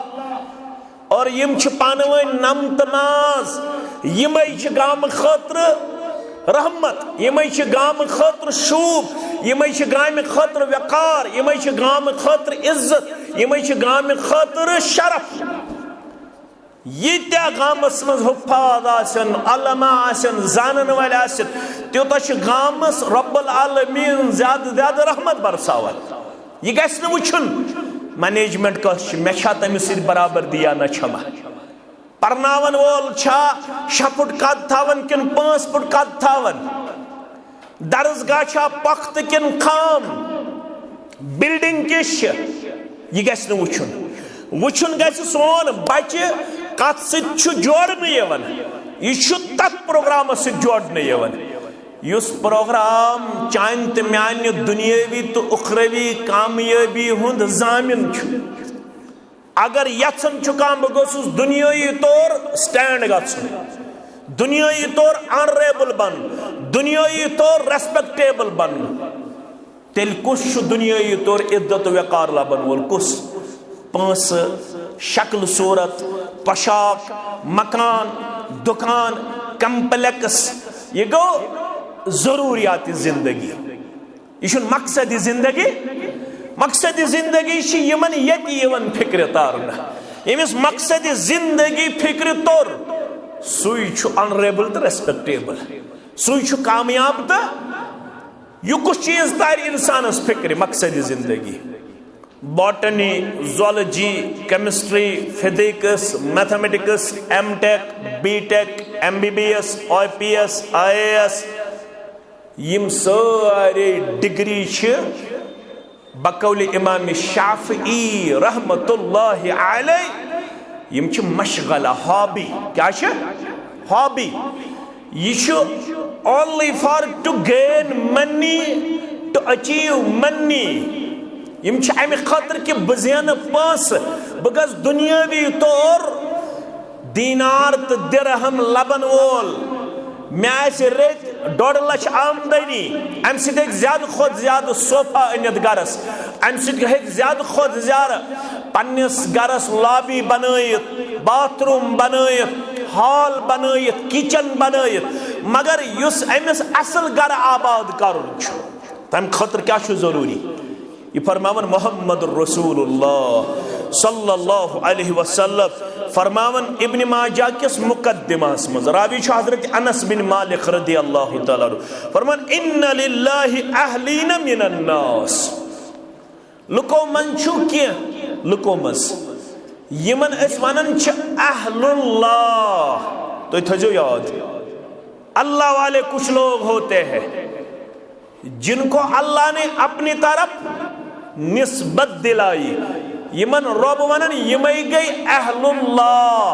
اور یِم چھِ پانہٕ ؤنۍ نمتہٕ ماز۔ یِمے چھِ گامہٕ خٲطرٕ رحمت، یِمے چھِ گامہٕ خٲطرٕ شوٗب، یِمے چھِ گامہِ خٲطرٕ وقار، یِمے چھِ گامہٕ خٲطرٕ عزت، یِمے چھِ گامہِ خٲطرٕ شرف۔ ییٖتیٛاہ گامس منٛز حُفاظ آسن، علماء آسن، زانن وٲلۍ آسن، تیوٗتاہ چھُ گامس رب العالمین زیادٕ زیادٕ رحمت برساوان۔ یہِ گژھِ نہٕ وٕچھُن منیجمنٹ کۄس چھِ، مےٚ چھا تٔمِس سۭتۍ برابردی یا نہ چھما؟ پرناون وول چھا شےٚ فُٹ قد تھاوان کِنہٕ پانٛژھ فُٹ قد تھاوان؟ درسگاہ چھا پۄختہٕ کِنہٕ خام؟ بلڈنگ کِژھ چھِ؟ یہِ گژھِ نہٕ وٕچھُن۔ وٕچھُن گژھِ سون بچہِ کتھ سۭتۍ چھُ جوڑنہٕ یِوان۔ یہِ چھُ تتھ پروگرامس سۭتۍ جوڑنہٕ یِوان، یُس پروگرام چانہِ تہٕ میانہِ دُنیٲوی تہٕ اُخروی کامیٲبی ہُنٛد ضامن چھُ۔ اگر یژھان چھُ کانٛہہ بہٕ گوٚژھُس دُنیٲیی طور سٹینڈ گژھُن، دُنیٲیی طور آنریبل بنُن، دُنیٲیی طور ریسپیکٹیبل بنُن، تیٚلہِ کُس چھُ دُنیٲیی طور عزت وقار لبن وول؟ کُس؟ پونٛسہٕ، شکل صورت، پۄشاک، مکان، دُکان، کمپلیکس، یہِ گوٚو ضروریات زندگی۔ یہِ چھُنہٕ مقصد زندگی۔ مقصد زندگی چھِ یِمن ییٚتہِ یِوان فکرِ تارنہٕ۔ ییٚمِس مقصد زندگی فکرِ توٚر، سُے چھُ آنریبل تہٕ ریسپیکٹیبل، سُے چھُ کامیاب۔ تہٕ یہِ کُس چیٖز تارِ انسانس فکرِ؟ مقصد زندگی۔ Botany, zoology, chemistry, physics, mathematics, M Tech, B Tech, M B B S, I P S, I A S, یِم سٲری ڈگری چھِ بقول امام شافعی رحمت اللہ علیہ، یِم چھِ مشغلہ، ہابی۔ کیٛاہ چھِ؟ ہابی۔ یہِ چھُ only for to gain money, to achieve money۔ یِم چھِ اَمہِ خٲطرٕ کہِ بہٕ زینہٕ پونٛسہٕ، بہٕ گژھٕ دُنیٲوی طور دینار تہٕ درہم لبن وول، مےٚ آسہِ رٮ۪تۍ ڈۄڈ لچھ آمدنی، اَمہِ سۭتۍ ہیٚکہِ زیادٕ کھۄتہٕ زیادٕ صوفہ أنِتھ گرس، اَمہِ سۭتۍ ہیٚکہِ زیادٕ کھۄتہٕ زیادٕ پننِس گرس لابی بنٲیِتھ، باتھ روم بنٲیِتھ، ہال بنٲیِتھ، کچن بنٲیِتھ، مگر یُس أمِس اصل گرٕ آباد کرُن چھُ، تَمہِ خٲطرٕ کیٛاہ چھُ ضروٗری؟ یہِ فرماوان محمد رسول اللہ صلی اللہ علیہ وسلم، فرماوان ابن ماجہ کِس مقدمہس منٛز، راوی چھُ حضرت انس بن مالک رضی اللہ تعالیٰ عنہ، فرمان، ان للہ اہلین من الناس، لُکو منٛز چھُ کینٛہہ، لُکو منٛز یِمن أسۍ ونان چھِ اہل اللہ، تُہۍ تھٲیزیو یاد، اللہ والے کچھ لوگ ہوتے ہیں جن کو اللہ نے اپنی طرف نسبت دلائی، یِمن رۄب ونان، یِمے گٔے اہل اللہ۔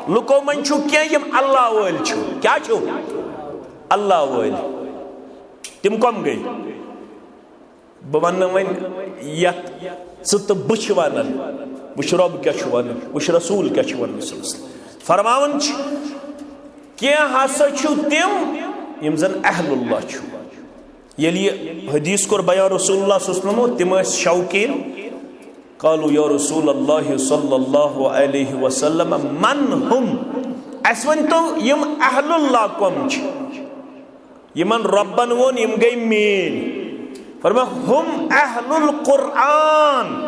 لُکو منٛز چھُ کینٛہہ یِم اللہ وٲلۍ چھِ۔ کیٛاہ چھِو؟ اللہ وٲلۍ۔ تِم کم گٔے؟ بہٕ ونہٕ نہٕ وۄنۍ یتھ ژٕ تہٕ بہٕ چھِ ونان، وٕچھ رۄب کیٛاہ چھُ ونان، وٕچھ رسول کیٛاہ چھُ ونان صلی اللہ علیہ وسلم۔ فرماوان چھِ، کینٛہہ ہسا چھِو تِم یِم زن اہل اللہ چھِو۔ ییٚلہِ یہِ حدیث کوٚر بیان رسول اللہ صلی اللہ علیہ وسلمو، تِم ٲسۍ شوقیٖن۔ قالوا یا رسول اللہ صلی اللہ علیہ وسلم من ہم؟ اَسہِ ؤنۍ تو، یِم اہل اللہ کم چھِ، یِمن رۄبن ووٚن، یِم گٔے میٲنۍ۔ فرماو، ہم اہل القرآن،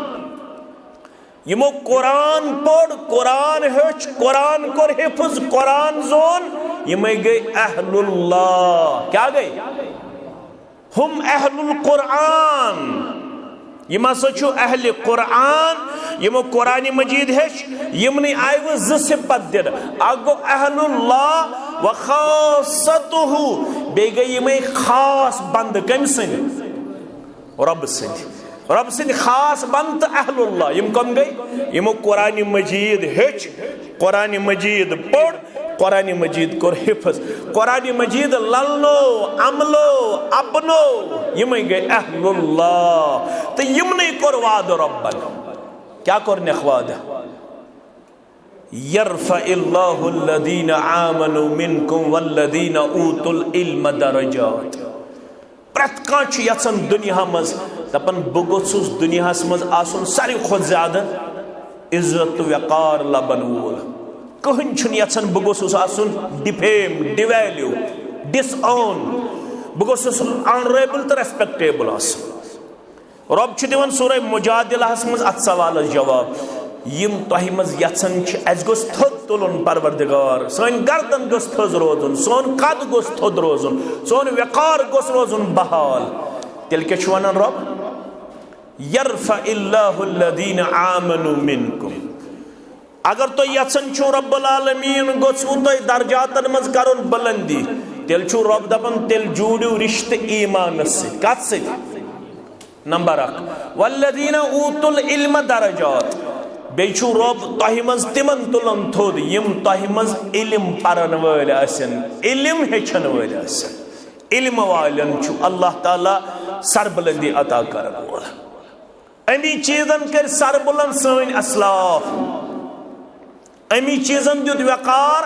یِمو قرآن پوٚر، قرآن ہیوٚچھ، قرآن کوٚر حفظ، قرآن زون، یِمے گٔے اہل اللہ۔ کیٛاہ گٔے؟ ہم اہل القرآن، یِم ہسا چھُ اہل قرآن، یِمو قرآن مجید ہیٚچھ، یِمنٕے آیہِ وۄنۍ زٕ صفت دِنہٕ۔ اکھ گوٚو اہل اللہ و خاصتہ، بیٚیہِ گٔے یِمے خاص بندٕ۔ کٔمۍ سٕنٛدۍ؟ رۄبہٕ سٕنٛدۍ۔ رۄبہٕ سٕنٛدۍ خاص بندٕ تہٕ اہل اللہ۔ یِم کم گٔے؟ یِمو قرآن مجید ہیٚچھ، قرآن مجید پوٚر، قرآن مجید کوٚر حفظ، قرآن مجید للنو، عملو، اپنو، یِمے گٔے اہل اللہ۔ تہٕ یِمنٕے کوٚر وعدٕ رۄبن۔ کیٛاہ کوٚرنکھ وعدٕ؟ یرفع اللہ الذین آمنوا منکم والذین اوتوا العلم درجات۔ پرٛٮ۪تھ کانٛہہ چھُ یژھان دُنیا منٛز، دپان، بہٕ گوٚژھُس دُنیاہس منٛز آسُن ساروی کھۄتہٕ زیادٕ عزت تہٕ وقار لبن وول۔ کٕہٕنۍ چھُنہٕ یژھان بہٕ گوٚژھُس آسُن ڈِفیم، ڈِویلیو، ڈِس آن۔ بہٕ گوٚژھُس آنریبل تہٕ ریسپیکٹیبل آسُن۔ رۄب چھُ دِوان سورہ مجادلہس منٛز اتھ سوالس جواب۔ یِم تۄہہِ منٛز یژھان چھِ، اسہِ گوٚژھ تھوٚد تُلُن پروردگار، سٲنۍ گردن گٔژھ تھٔز روزُن، سون قد گوٚژھ تھوٚد روزُن، سون وقار گوٚژھ روزُن بحال۔ تیٚلہِ کیٛاہ چھُ ونان رۄب؟ یرفع اللہ الذین آمنوا منکم۔ اگر تُہۍ یژھان چھِو رب العالمین گوٚژھوٕ تۄہہِ درجاتن منٛز کرُن بلندی، تیٚلہِ چھُ رب دپان، تیٚلہِ جوٗڑِو رشتہٕ ایمانس سۭتۍ۔ کتھ سۭتۍ؟ نمبر اکھ، والذین اوتوا العلم درجات۔ بیٚیہِ چھُ رۄب تۄہہِ منٛز تِمن تُلان تھوٚد، یِم تۄہہِ منٛز علم پرن وٲلۍ آسن، علم ہیٚچھن وٲلۍ آسن۔ علم والٮ۪ن چھُ اللہ تعالیٰ سربلندی عطا کرن وول۔ امی چیزن کٔرۍ سربلند سٲنۍ اسلاف۔ امی چیزن دیُت وقار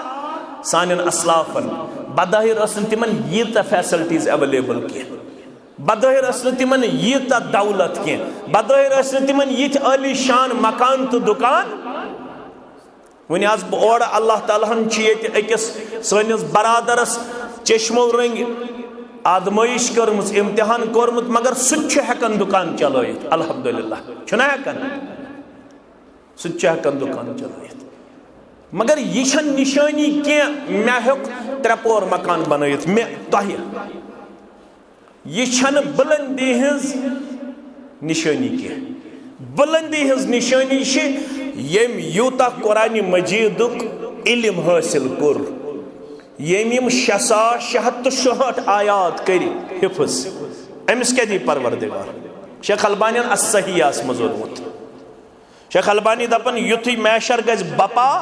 سانٮ۪ن اسلافن۔ بظاہر ٲس نہٕ تِمن ییٖژاہ facilities available کینٛہہ، بظاہر ٲس نہٕ تِمن ییٖژاہ دولت کینٛہہ، بظاہر ٲسۍ نہٕ تِمن یِتھۍ عٲلی شان مکان تہٕ دُکان۔ وۄنۍ آس بہٕ اورٕ، اللہ تعالیٰ ہن چھِ ییٚتہِ أکِس سٲنِس برادرس چشمو رٔنگۍ آزمٲیش کٔرمٕژ، امتحان کوٚرمُت، مگر سُہ تہِ چھُ ہٮ۪کان دُکان چلٲیِتھ، الحمدللہ، چھُنہ ہٮ۪کان؟ سُہ تہِ چھُ ہٮ۪کان دُکان چلٲیِتھ۔ مگر یہِ چھَنہٕ نِشٲنی کینٛہہ، مےٚ ہیوٚک ترٛےٚ پور مکان بنٲیِتھ، مےٚ، تۄہہِ۔ یہِ چھَنہٕ بُلندی ہٕنٛز نِشٲنی کینٛہہ۔ بلندی ہٕنٛز نشٲنی چھِ ییٚمۍ یوٗتاہ قرآن مجیدُک علم حٲصِل کوٚر، ییٚمۍ یِم شےٚ ساس شےٚ ہَتھ تہٕ شُہٲٹھ آیات کٔرۍ حفظ۔ أمِس کیٛاہ دی پروردگار؟ شیخ البانیَن الصحیحَس منٛز ووٚنمُت۔ شیخ البانی دَپان، یُتھُے محشر گژھِ بپا،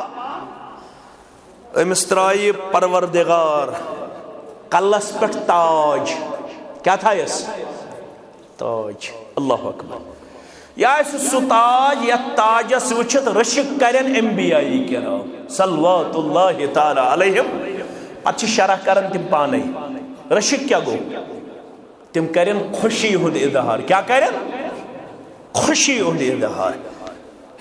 أمِس ترٛایہِ پروردگار کلس پٮ۪ٹھ تاج۔ کیٛاہ تھایس؟ تاج۔ اللہ اکبر۔ یہِ آسہِ سُہ تاج یتھ تاجس وٕچھِتھ رشک کرن انبیاء کرام صلوات اللہ تعالی علیہم۔ پتہٕ چھِ شرح کران تِم پانے۔ رشک کیٛاہ گوٚو؟ تِم کرن خوشی ہُنٛد اظہار۔ کیٛاہ کرن؟ خوشی ہُنٛد اظہار۔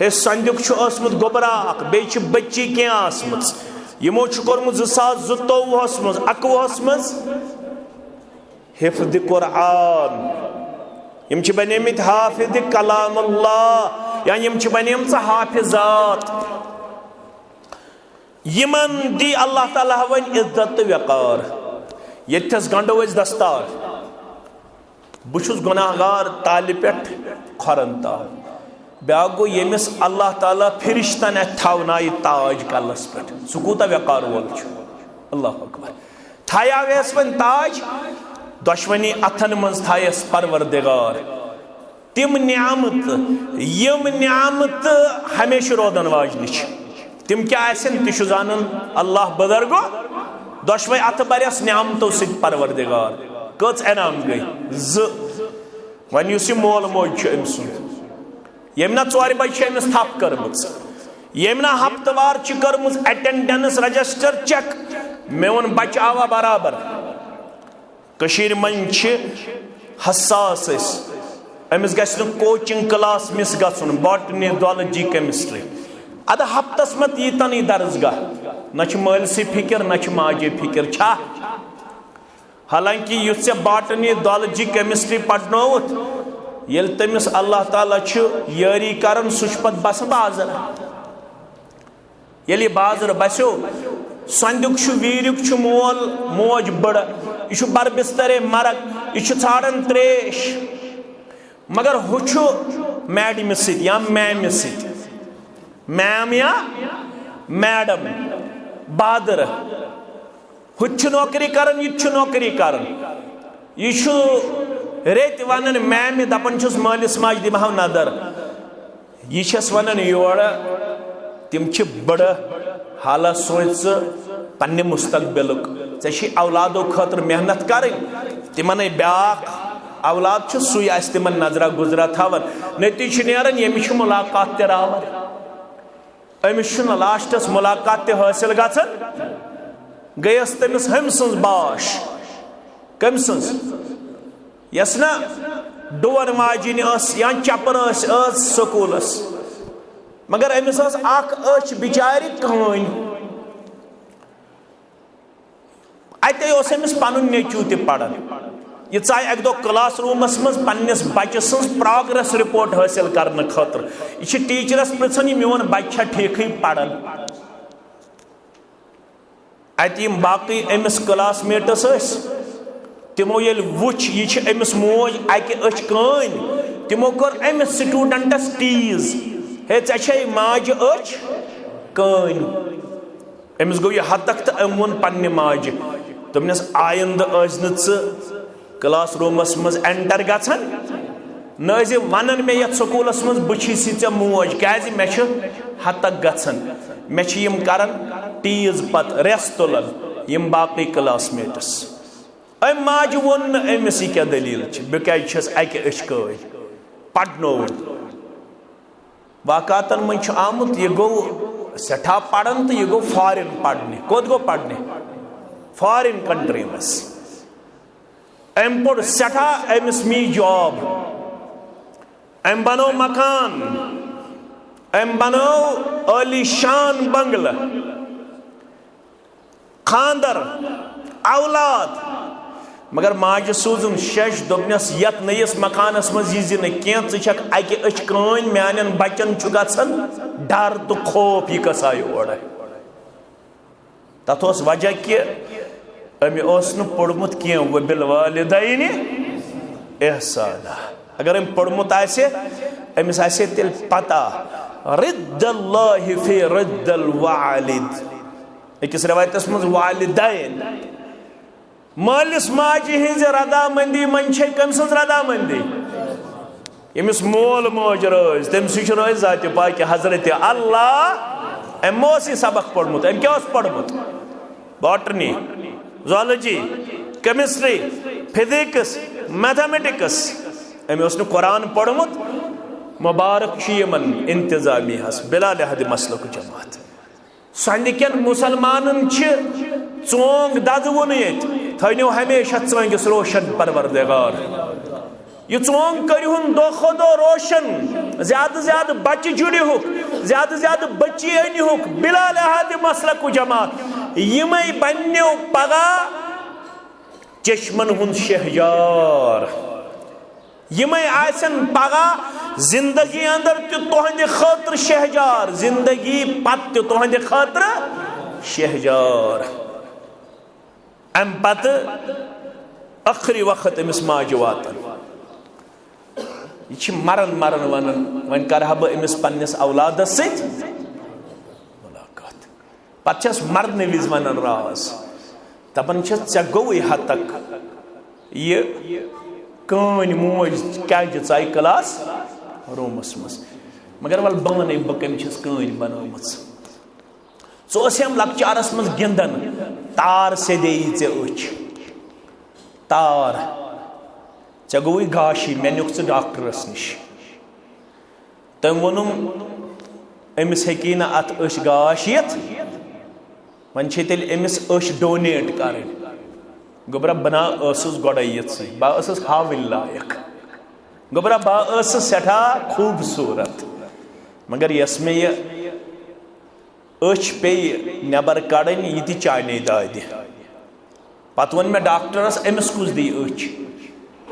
ہے، سۄندیُک چھُ ٲسمُت گوٚبرا اکھ، بیٚیہِ چھِ بٔچی کینٛہہ ٲسمٕژ۔ یِمو چھُ کوٚرمُت زٕ ساس زٕتووُہس منٛز، اَکوُہس منٛز حفظ قرآن۔ یِم چھِ بنیمٕتۍ حافظ کلام اللہ، یا یِم چھِ بنیمژٕ حافظات۔ یِمن دی اللہ تعالیٰ وۄنۍ عزت تہٕ وقار۔ ییٚتہِ تھس گنڈو أسۍ دستار۔ بہٕ چھُس گناہگار تالہِ پٮ۪ٹھ کھۄرن تام۔ بیٛاکھ گوٚو، ییٚمِس اللہ تعالیٰ فرشتن اَتھِ تھاونایہِ تاج کلس پٮ۪ٹھ، سُہ کوٗتاہ وقار وول چھُ۔ اللہ اکبر۔ تھایاویس وۄنۍ تاج، دۄشوٕنی اتھن منٛز تھایس پروردگار۔ تِم نعمتہٕ، یِم نعمتہٕ ہمیشہٕ روزن واجنہِ چھِ، تِم کیٛاہ آسن، تہِ چھُ زانان اللہ بزرگو۔ دۄشوے اتھٕ برٮ۪س نعمتو سۭتۍ پروردگار۔ کٔژ انعام گٔے؟ زٕ۔ وۄنۍ یُس یہِ مول موج چھُ أمۍ سُنٛد، ییٚمۍ نا ژورِ بجہِ چھِ أمِس تھپھ کٔرمٕژ، ییٚمۍ نا ہفتہٕ وار چھِ کٔرمٕژ attendance register check، میون بچہٕ آوا برابر۔ کٔشیٖرِ منٛز چھِ حساس أسۍ، أمِس گژھِ نہٕ coaching class miss گژھُن، botany، zoology، chemistry۔ اَدٕ ہفتس منٛز ییٖتن یہِ درسگاہ، نہ چھِ مٲلۍ سٕے فِکر، نہ چھِ ماجے فِکر، چھا؟ حالانکہ یُس ژےٚ botany، zoology، chemistry پرنووُتھ، ییٚلہِ تٔمِس اللہ تعالیٰ چھُ یٲری کران، سُہ چھُ پتہٕ بسان بازر۔ ییٚلہِ یہِ بازر بسیو، سۄندیُک چھُ، ویٖریُک چھُ مول موج بٕڑٕ، یہِ چھُ بربسترے مرگ، یہِ چھُ ژھانڈان تریش۔ مگر ہُہ چھُ میڈمہِ سۭتۍ یا میمہِ سۭتۍ، میم یا میڈم، بہادر۔ ہُہ تہِ چھُ نوکری کران، یہِ تہِ چھُ نوکری کران۔ یہِ چھُ ریٚتۍ ونان میمہِ، دپان چھُس، مٲلِس ماجہِ دِمہو نظر۔ یہِ چھَس ونان یورٕ، تِم چھِ بٕڑٕ، حالہ سونچ ژٕ پننہِ مستقبلُک۔ ژےٚ چھِ اولادو خٲطرٕ محنت کرٕنۍ، تِمنے بیاکھ اولاد چھُ، سُے آسہِ تِمن نظرہ گُزرہ تھاوان۔ نتیجہٕ چھُ نیران، ییٚمِس چھُ ملاقات تہِ راوان، أمِس چھُنہٕ لاسٹس ملاقات تہِ حٲصِل گژھان۔ گٔیَس تٔمِس ہُمۍ سٕنٛز باش۔ کٔمۍ سٕنٛز؟ یۄس نہ ڈُوَن واجِنۍ ٲس یا چپر ٲس، ٲس سکوٗلس، مگر أمِس ٲس اکھ أچھ بِچارِ کٲنۍ۔ اتے اوس أمِس پنُن نیٚچوٗ تہِ پران۔ یہِ ژاے اکہِ دۄہ کلاس روٗمس منٛز پننِس بچہٕ سٕنٛز progress report حٲصِل کرنہٕ خٲطرٕ۔ یہِ چھِ ٹیچرس پرژھان، یہِ میون بچہٕ چھا ٹھیٖکھٕے پران؟ اتہِ یِم باقٕے أمِس classmates ٲسۍ، تِمو ییٚلہِ وُچھ یہِ چھِ أمِس موج اکہِ أچھ کٲنۍ، تِمو کوٚر أمِس studentس tease، "ہے، ژےٚ چھے ماجہِ أچھ کٲنۍ؟" أمِس گوٚو یہِ ہتک تہٕ أمۍ ووٚن پننہِ ماجہِ، دوٚپنس، "آیندٕ ٲسۍ نہٕ ژٕ class roomس منٛز enter گژھان، نہ ٲسۍ زِ ونان مےٚ یتھ سکوٗلس منٛز بہٕ چھِی ژےٚ موج، کیازِ مےٚ چھِ ہتک گژھان، مےٚ چھِ یِم کران tease پتہٕ ریس تُلان یِم باقٕے classmates۔" أمۍ ماجہِ ووٚن نہٕ أمِس، "یہِ کیٛاہ دٔلیٖل چھِ؟ بہٕ کیٛازِ چھَس اَکہِ أچھ کٲج؟" پرنووُن۔ واقعاتن منٛز چھُ آمُت، یہِ گوٚو سٮ۪ٹھاہ پران تہٕ یہِ گوٚو foreign پرنہِ۔ کوٚت گوٚو پرنہِ؟ Foreign country منٛز۔ أمۍ پوٚر سٮ۪ٹھاہ، أمِس میٖج job، أمۍ بنوو مکان، أمۍ بنوو عٲلی شان بنگلہٕ، خاندر، اولاد۔ مگر ماجہِ سوٗزُن شیٚش، دوٚپنس، "یتھ نٔیِس مکانس منٛز یہِ زِ نہٕ کینٛہہ، ژٕ چھکھ اکہِ أچھ کٲنۍ، میانٮ۪ن بچن چھُ گژھان ڈر تہٕ خوف، یہِ کس آیہِ اورٕ؟" تتھ اوس وجہ کہِ أمۍ اوس نہٕ پوٚرمُت کینٛہہ، "وبالوالدین احسانا"۔ اگر أمۍ پوٚرمُت آسہِ، أمِس آسہِ ہے تیٚلہِ پتہ، رد اللہ فی رد الوالد۔ أکِس رِوایتَس منٛز والدین۔ مٲلِس ماجہِ ہٕنٛزِ رضامندی منٛز چھے کٔمۍ سٕنٛز رضامندی؟ ییٚمِس مول موج رٲضۍ، تٔمۍ سٕے چھُ رٲضۍ ذاتِ پاکہِ حضرت اللہ۔ أمۍ ما اوس یہِ سبق پوٚرمُت؟ أمۍ کیٛاہ اوس پوٚرمُت؟ Botany, zoology, chemistry, physics, mathematics. أمۍ اوس نہٕ قرآن پوٚرمُت۔ مبارک چھُ یِمن انتظامیہس بلا لحاظ مسلک جماعت۔ سۄنٛدِ کٮ۪ن مُسلمانن چھِ ژونٛگ دَزوُن ییٚتہِ۔ تھٲینو ہمیشہ ژٲنٛگِس روشن پروردگار۔ یہِ ژونٛگ کٔرِہُن دۄہ کھۄتہٕ دۄہ روشن۔ زیادٕ زیادٕ بچہِ جُڑِہُکھ، زیادٕ زیادٕ بچی أنِہُکھ۔ بلا لحاظ مسلک و جماعت۔ یِمے بننیو پگاہ چشمن ہُنٛد شہجار۔ یِمے آسن پگاہ زندگی اندر تہِ تُہنٛدِ خٲطرٕ شہجار، زندگی پتہٕ تہِ تُہنٛدِ خٲطرٕ شہجار۔ امہِ پتہٕ ٲخری وقت أمِس ماجہِ واتان۔ یہِ چھِ مران مران ونان، وۄنۍ کرٕ ہا بہٕ أمِس پننِس اولادس سۭتۍ ملاقات۔ پتہٕ چھس مرنہٕ وِزِ ونان راز، دپان چھس، "ژےٚ گوٚوُے ہتک، یہِ کٲنۍ موج کیازِ ژایہِ کلاس روٗمس منٛز؟" مگر ول بہٕ ونَے بہٕ کٔمۍ چھس کٲنۍ بنٲومٕژ۔ ژٕ اوسہم لۄکچارس منٛز گِنٛدان، تار سیٚدے یی ژےٚ أچھ۔ تار، ژےٚ گوٚوُے گاشی، مےٚ نیُکھ ژٕ ڈاکٹرس نِش۔ تٔمۍ ووٚنُم، "أمِس ہیٚکی نہٕ اتھ أچھ گاش یِتھ، وۄنۍ چھے تیٚلہِ أمِس أچھ ڈونیٹ کرٕنۍ۔" گوٚبرا، بہٕ نا ٲسٕس گۄڈے یِژھٕے، بہٕ ٲسٕس ہاوٕنۍ لایق۔ گوٚبرا، بہٕ ٲسٕس سٮ۪ٹھاہ خوٗبصوٗرت، مگر یۄس مےٚ یہِ أچھ پیٚیہِ نٮ۪بر کڑٕنۍ، یہِ تہِ چانے دادِ۔ پتہٕ ووٚن مےٚ ڈاکٹرس، "أمِس کُس دی أچھ؟"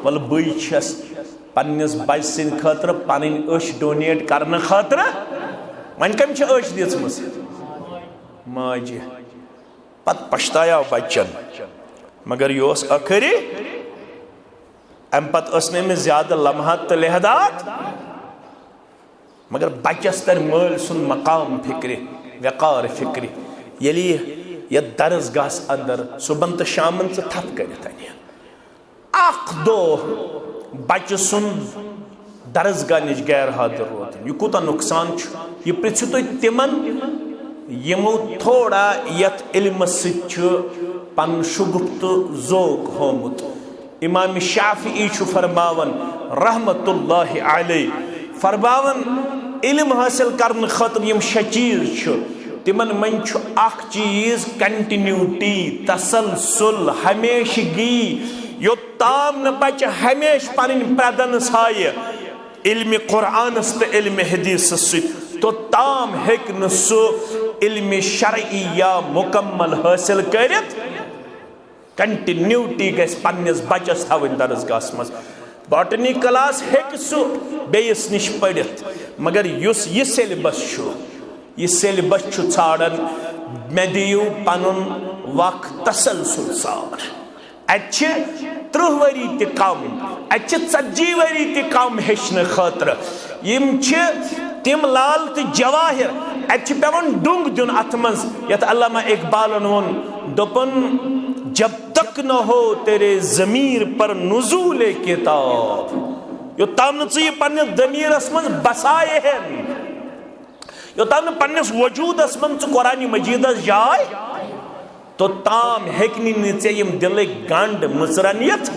وَلہٕ بٕے چھَس پننِس بچہٕ سٕنٛدِ خٲطرٕ پنٕنۍ أچھ ڈونیٹ کرنہٕ خٲطرٕ۔ وۄنۍ کٔمۍ چھِ أچھ دِژمٕژ؟ ماجہِ۔ پتہٕ پشتایاو بچن، مگر یہِ اوس ٲخری۔ امہِ پتہٕ ٲس نہٕ أمِس زیادٕ لمحات تہٕ لحظات۔ مگر بچس تر مٲلۍ سُنٛد مقام فکرِ، وقار فکرِ، ییٚلہِ یہِ یتھ درس گاہس اندر صبحن تہٕ شامن ژٕ تھپھ کٔرِتھ انہِ۔ اکھ دۄہ بچہٕ سُنٛد درس گاہ نِش غیر حاضر روزُن، یہِ کوٗتاہ نۄقصان چھُ؟ یہِ پرژھِو تُہۍ تِمن، یِمو تھوڑا یتھ علمس سۭتۍ چھُ پنُن شغف تہٕ ذوق ہومُت۔ امام شافعی چھُ فرماوان رحمت اللہ علیہ، فرماوان، علم حٲصِل کرنہٕ خٲطرٕ یِم شےٚ چیٖز چھِ، تِمن منٛز چھُ اکھ چیٖز کنٹینیوٹی، تسلسل، ہمیشگی۔ یوٚت تام نہٕ بچہِ ہمیشہٕ پنٕنۍ پریزنس ہایہِ علمِ قرآنس تہٕ علمِ حدیثس سۭتۍ، توٚت تام ہیٚکہِ نہٕ سُہ علمِ شرعیہ مکمل حٲصِل کٔرِتھ۔ کنٹینیوٹی گژھِ پننِس بچس تھاوٕنۍ درس گاہس منٛز۔ باٹنی کلاس ہیٚکہِ سُہ بیٚیِس نِش پٔرِتھ، مگر یُس یہِ سیلبس چھُ، یہِ سیلبس چھُ ژھانڈان، مےٚ دِیِو پنُن وق تسلسل سان۔ اتہِ چھِ ترٕٛہ ؤری تہِ کم، اتہِ چھِ ژتجی ؤری تہِ کم ہیٚچھنہٕ خٲطرٕ۔ یِم چھِ تِم لال تہٕ جواہر، اتہِ چھِ پٮ۪وان ڈوٚنگ دیُن اتھ منٛز، یتھ علامہ اقبالن ووٚن، دوٚپُن، "جب تک نہ ہو تیرے ضمیر پر نزول کتاب"، یوٚتام نہٕ ژٕ یہِ پننِس ضمیرس منٛز بسایہِ ہن، یوٚتام نہٕ پننِس وجودس منٛز ژٕ قرآن مجیدس جاے، توٚتام ہیٚکہِ نہٕ ژےٚ یِم دِلٕکۍ گنڈ مٕژرن یِتھ۔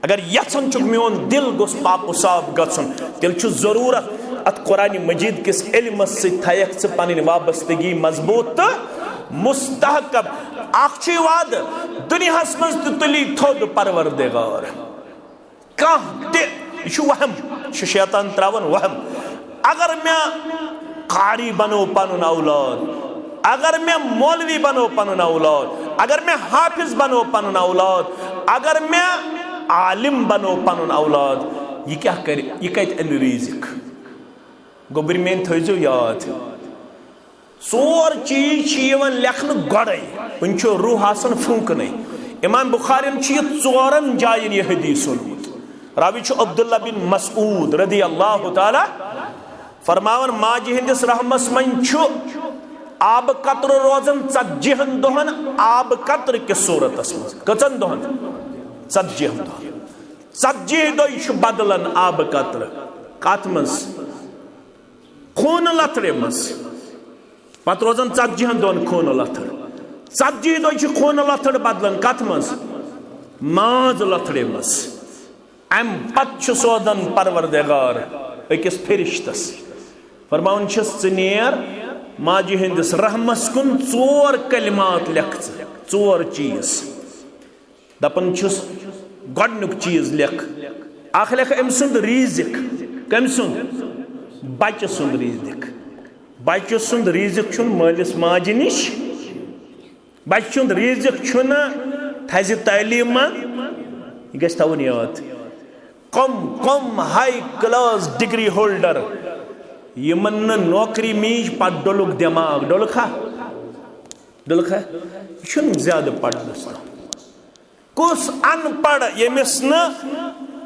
اگر یژھان چھُکھ میون دِل گوٚژھ پاک و صاف گژھُن، تیٚلہِ چھُ ضروٗرت اتھ قرآن مجید کِس علمس سۭتۍ تھایکھ ژٕ پنٕنۍ وابستگی مضبوط تہٕ مستحکم۔ اکھ چھُے وعدٕ، دُنیاہس منٛز تہِ تُلی تھوٚد پروردگار۔ کانٛہہ تہِ، یہِ چھُ وہم، یہِ چھُ شیطان تراوان وہم۔ اگر مےٚ قاری بنو پنُن اولاد، اگر مےٚ مولوی بنو پنُن اولاد، اگر مےٚ حافظ بنو پنُن اولاد، اگر مےٚ عالم بنو پنُن اولاد، یہِ کیٛاہ کرِ؟ یہِ کتہِ انہِ رزق؟ گوٚبرۍ میٲنۍ، تھٲیزیو یاد، ژور چیٖز چھِ یِوان لیکھنہٕ گۄڈَے، وٕنہِ چھُ روح آسان فوٗنٛکنَے۔ امام بخارین چھُ یہِ ژورن جاین یہِ حدیث اوٚنمُت۔ راوی چھُ عبداللہ بن مسعود رضی اللہ تعالیٰ فرماوان، ماجہِ ہٕنٛدِس رحمس منٛز چھُ آبہٕ قطرٕ روزان ژتجی ہن دۄہن آبہٕ قطرٕ کِس صوٗرتس منٛز۔ کٔژن دۄہن؟ ژتجی ہن دۄہن۔ ژتجی دۄہہِ چھُ بدلان آبہٕ قطرٕ۔ کتھ منٛز؟ خوٗنہٕ لتھڑِ منٛز۔ پتہٕ روزان ژتجی ہن دۄہن خوٗنہٕ لتھڑ۔ ژتجی دۄہہِ چھِ خوٗنہٕ لتھڑ بدلان۔ کتھ منٛز؟ ماز لتھڑِ منٛز۔ امہِ پتہٕ چھُ سوزان پروردگار أکِس فرشتس، فرماوان چھِس، ژٕ نیر ماجہِ ہٕنٛدِس رحمس کُن، ژور کلمات لیکھ ژٕ، ژور چیٖز۔ دپان چھُس، گۄڈنیُک چیٖز لیکھ، اکھ لیکھ أمۍ سُنٛد ریٖزِق۔ کٔمۍ سُنٛد؟ بچہٕ سُنٛد ریٖزِق۔ بچہٕ سُنٛد ریٖزِق چھُنہٕ مٲلِس ماجہِ نِش۔ بچہٕ سُنٛد ریٖزِق چھُنہٕ تھزِ تعلیٖم منٛز۔ یہِ گژھِ تھاوُن یاد۔ کم کم ہائی کلاس ڈگری ہولڈر یِمن نہٕ نوکری میج، پتہٕ ڈوٚلُکھ دٮ۪ماغ۔ ڈوٚلُکھا؟ ڈوٚلُکھا؟ یہِ چھُنہٕ زیادٕ پرنس تام۔ کُس ان پڑھ ییٚمِس نہٕ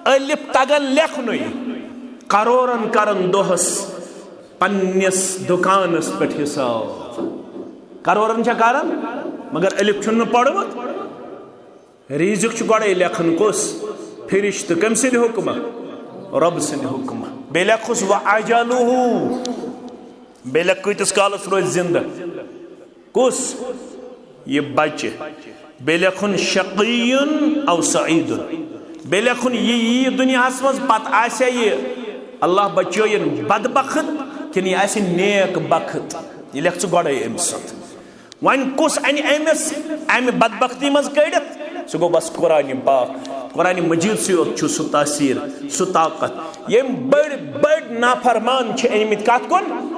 الف تگان لیکھنُے، کرورن کرن دۄہس پننِس دُکانس پٮ۪ٹھ حساب؟ کرورن چھا کران، مگر الف چھُنہٕ پوٚرمُت۔ ریٖزِق چھُ گۄڈَے لیکھان کُس؟ فرشتہٕ۔ کٔمۍ سٕنٛدِ حُکمہٕ؟ رۄب سٕنٛدِ حُکمہٕ۔ بیٚیہِ لیکھُس وَأَجَلُهُ۔ بیٚیہِ لیکھ کۭتِس کالَس روزِ زِندٕ؟ کُس؟ یہِ بَچہِ۔ بیٚیہِ لیکھُن شَقِیٌّ أَوْ سَعِیدٌ۔ بیٚیہِ لیکھُن یہِ یِیہِ دُنیاہَس منٛز، پَتہٕ آسہِ یہِ، اللہ بچٲیِن، بدبخت کِنہٕ یہِ آسہِ نیک بخت۔ یہِ لیکھ ژٕ گۄڈَے أمۍ سُنٛد۔ وۄنۍ کُس اَنہِ أمِس اَمہِ بدبختی منٛز کٔڑِتھ؟ سُہ گوٚو بس قرآنِ پاک۔ قرآنِ مجیٖد سٕے یوت چھُ سُہ تاثیٖر، سُہ طاقت۔ ییٚمۍ بٔڑۍ بٔڑۍ نافرمان چھِ أنۍمٕتۍ کَتھ کُن؟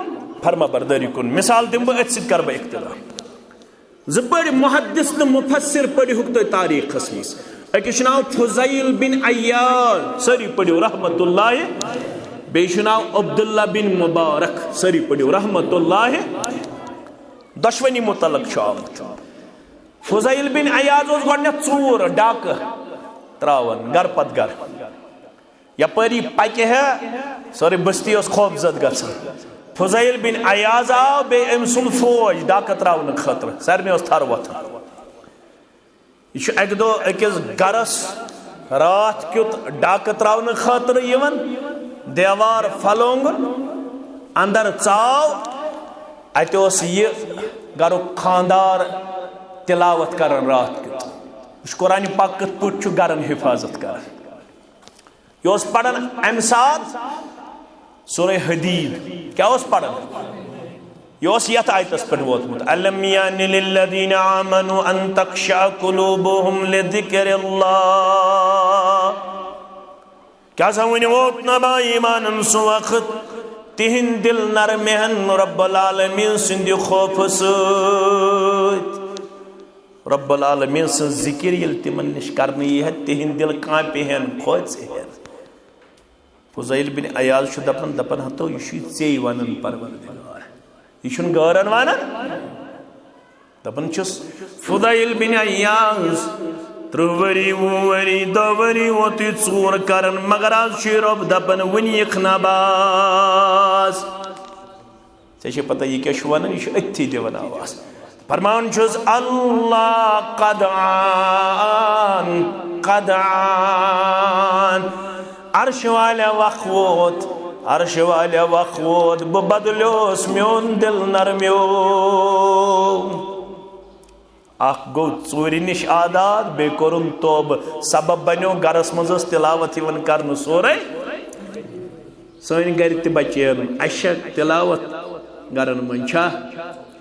فرما بردٲری کُن۔ مثال دِمہٕ بہٕ، أتھۍ سۭتۍ کَرٕ بہٕ اقتدا۔ زٕ بٔڑۍ محدث تہٕ مفسر پٔرِہُکھ تُہۍ تاریٖخَس منٛز۔ أکِس چھُ ناو فضیل بن عیاض، سٲری پٔرِو رحمتہ اللہ۔ بیٚیہِ چھُ ناو عبداللہ بن مبارک، سٲری پٔرِو رحمتہ اللہ۔ دۄشوٕنی متعلق چھُ آمُت۔ فضیل بن عیاض اوس گۄڈٕنٮ۪تھ ژوٗر ڈاکہٕ تراوان گرٕ پتہٕ گرٕ۔ یپٲری پکہِ ہے، سٲرٕے بستی ٲس خوفزد گژھان۔ فضیل بن عیاض آو، بیٚیہِ أمۍ سُنٛد فوج ڈاکہٕ تراونہٕ خٲطرٕ، سارنٕے ٲس تھر وۄتھان۔ یہِ چھُ اَکہِ دۄہ أکِس گرس راتھ کیُت ڈاکہٕ تراونہٕ خٲطرٕ یِوان، دیوار پھلونگُن، اندر ژاو، اَتہِ اوس یہِ گرُک خاندار تلاوت کران راتھ کیُت۔ وٕچھ، قرآنِ پاک کِتھ پٲٹھۍ چھُ گرن حفاظت کران۔ یہِ اوس پران اَمہِ ساتہٕ سورہ حدید۔ کیٛاہ اوس پران؟ یہِ اوس یتھ آیتس پٮ۪ٹھ ووتمُت، الم یعن للذین آمنوا ان تخشع قلوبهم لذکر اللہ۔ کیٛاہ سا وُنہِ ووت نہ با ایمانن سُہ وقت، تِہنٛدۍ دِل نرمہِ ہن رب العالمین سٕنٛدِ خوفہٕ سۭتۍ۔ رب العالمین سٕنٛز ذکر ییٚلہِ تِمن نِش کرنہٕ یی ہے، تِہنٛدۍ دِل کانپہِ ہن، کھوژِ ہن۔ فضیل بن عیاض چھُ دپان، دپان ہتو، یہِ چھُ ژے ونان پروردگار، یہِ چھُنہٕ غٲرن ونان۔ دپان چھُس، فضیل بن عیاض، ترٕٛہ ؤری، وُہ ؤری، دَہ ؤری ووتُے ژوٗر کران، مگر از چھُ یہِ رۄب دپان، وُنہِ یِکھ نہ باز۔ ژےٚ چھےٚ پتہ یہِ کیٛاہ چھُ ونان؟ یہِ چھُ أتھی دِوان آواز۔ فرماوان چھُس، اللہ قد آن، قد آن۔ عرش والے وق ووت، عرش والے وق ووت، بہٕ بدلیوس، میون دل نرمیو۔ اکھ گوٚو ژوٗرِ نِش آزاد، بیٚیہِ کوٚرُن توبہٕ۔ سبب بنیو، گرس منٛز ٲس تلاوت یِوان کرنہٕ سورے۔ سٲنۍ گرِ تہِ بچین، اسہِ چھےٚ تلاوت گرن منٛز چھا؟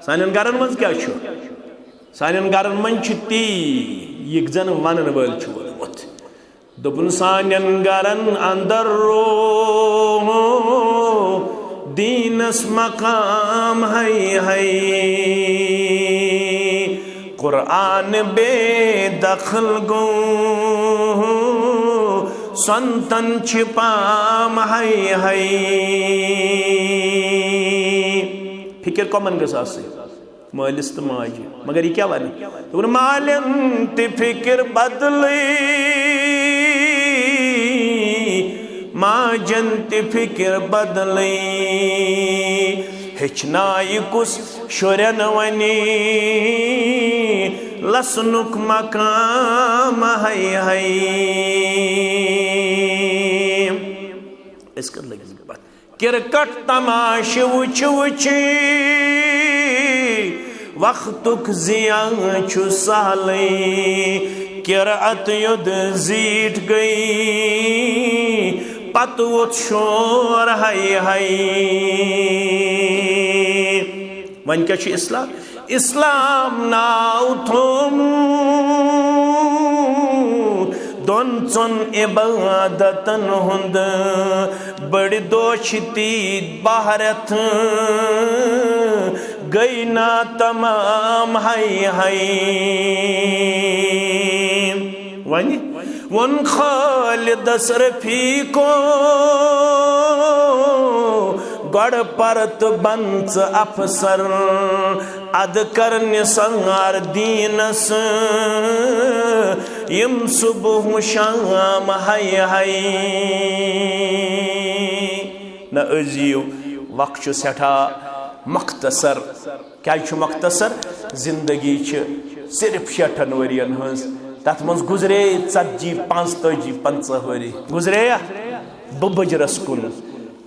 سانٮ۪ن گرن منٛز کیٛاہ چھُ؟ سانٮ۪ن گرن منٛز چھُ تی، یہِ زن ونن وٲلۍ چھُ ووٚنمُت۔ دوٚپُن، سانٮ۪ن گرن اندر روو دیٖنس مقام ہے ہے۔ قرآن بے دخل گوٚو، سنتن چھِ پام ہے ہے۔ فکر کمن گٔژھ آسٕنۍ؟ مٲلِس تہٕ ماجہِ۔ مگر یہِ کیٛاہ وَنہِ؟ دوٚپُن، مالٮ۪ن تہِ فِکِر بدلٕے، ماجن تہِ فکر بدلٕے۔ ہیٚچھنایہِ کُس شُرٮ۪ن وَنہِ لَسنُک مقام، ہَے ہَے۔ أسۍ کَتھ لٔگۍ پَتہٕ؟ کرکٹ تماشہٕ وٕچھِ وٕچھِ وقتُک ضیاع چھُ سہلٕے۔ کرعت یوٚد زیٖٹھ گٔے، پتہٕ ووٚتھ شور، ہَے ہَے۔ وۄنۍ کیٛاہ چھُ اسلام؟ اسلام ناو تھوٚومُت دۄن ژۄن عبادتن ہُنٛد۔ بٔڑۍ دۄہ چھِ تیٖتۍ بہرتھ، گٔے نا تمام، ہَے ہَے۔ وۄنۍ ووٚن خالدس رفیقو، گۄڈٕ پر تہٕ بن ژٕ افسر، ادٕ کر نثار دیٖنس یِم صبح شام، ہَے ہَے۔ نہ، أزیُک وقت چھُ سٮ۪ٹھاہ مختصر۔ کیٛازِ چھُ مختصر؟ زندگی چھِ صرف شیٹھن ؤرین ہٕنٛز، تتھ منٛز گُزرے ژتجی، پانٛژتٲجی، پنٛژاہ ؤری۔ گُزرے یا؟ بہٕ بُجرس کُن،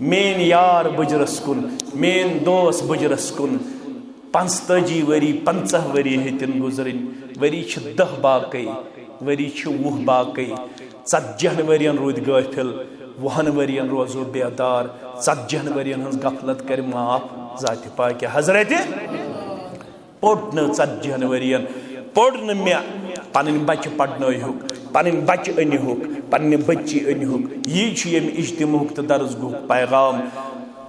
میٲنۍ یار بُجرس کُن، میٲنۍ دوس بُجرس کُن۔ پانٛژتٲجی ؤری، پنٛژاہ ؤری ہیٚتِن گُزرٕنۍ۔ ؤری چھِ دَہ باقٕے، ؤری چھِ وُہ باقٕے۔ ژتجی ہن ؤرین روٗدۍ غٲفِل، وُہن ؤرین روزو بیدار۔ ژتجی ہن ؤرین ہٕنٛز غفلت کرِ معاف ذاتِ پاکہِ حضرتِ۔ پوٚر نہٕ ژتجی ہن ؤرین، پوٚر نہٕ مےٚ۔ پنٕنۍ بچہِ پرنٲوہُکھ، پنٕنۍ بچہِ أنِہُکھ، پننہِ بچی أنِہُکھ۔ یی چھُ ییٚمہِ اجتماعُک تہٕ درسگاہُک پیغام۔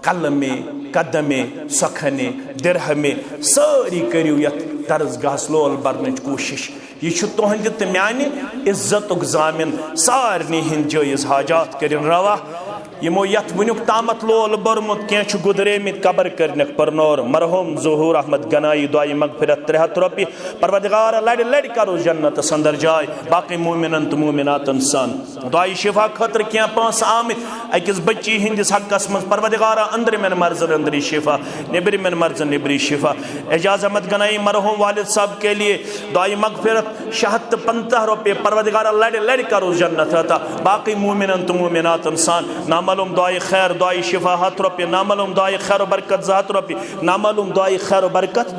قلمے، قدمے، سخنے، درہمے، سٲری کٔرِو یتھ درسگاہس لول برنٕچ کوٗشش۔ یہِ چھُ تُہنٛدِ تہٕ میانہِ عزتُک ضامن۔ سارنٕے ہٕنٛدۍ جٲیز حاجات کٔرِن روا۔ یِمو یتھ وٕنیُک تامتھ لول بوٚرمُت، کینٛہہ چھُ گُزریمٕتۍ، قبر کٔرنکھ پرنور۔ مرحوم ظہور احمد گنایی، دعایہِ مغفرت ترٛےٚ ہتھ رۄپیہِ۔ پروردگار، لڑِ لڑِ کرو جنتس اندر جاے، باقٕے مومنن تہٕ مومناتن سان۔ دعایہِ شفا خٲطرٕ کینٛہہ پونٛسہٕ آمٕتۍ أکِس بچی ہٕنٛدِس حقس منٛز، پروردگارا، أنٛدرِمٮ۪ن مرضن أنٛدری شفا، نیٚبرِمٮ۪ن مرضن نیٚبری شفا۔ اعجاز احمد گنایی، مرحوم والد صاحب کے لیے دعایہِ مغفرت شےٚ ہتھ تہٕ پنٛژاہ رۄپیہِ، پروردگارا، لڑِ لڑِ کرو جنت عطا، باقٕے مومنن تہٕ مومناتن سان۔ نامعلوم دعایہِ خیر، دعایہِ شفا ہتھ رۄپیہِ، نامعلوم دعایہِ خیر و برکت زٕ ہتھ رۄپیہِ، نامعلوم دعایہِ خیر و برکت۔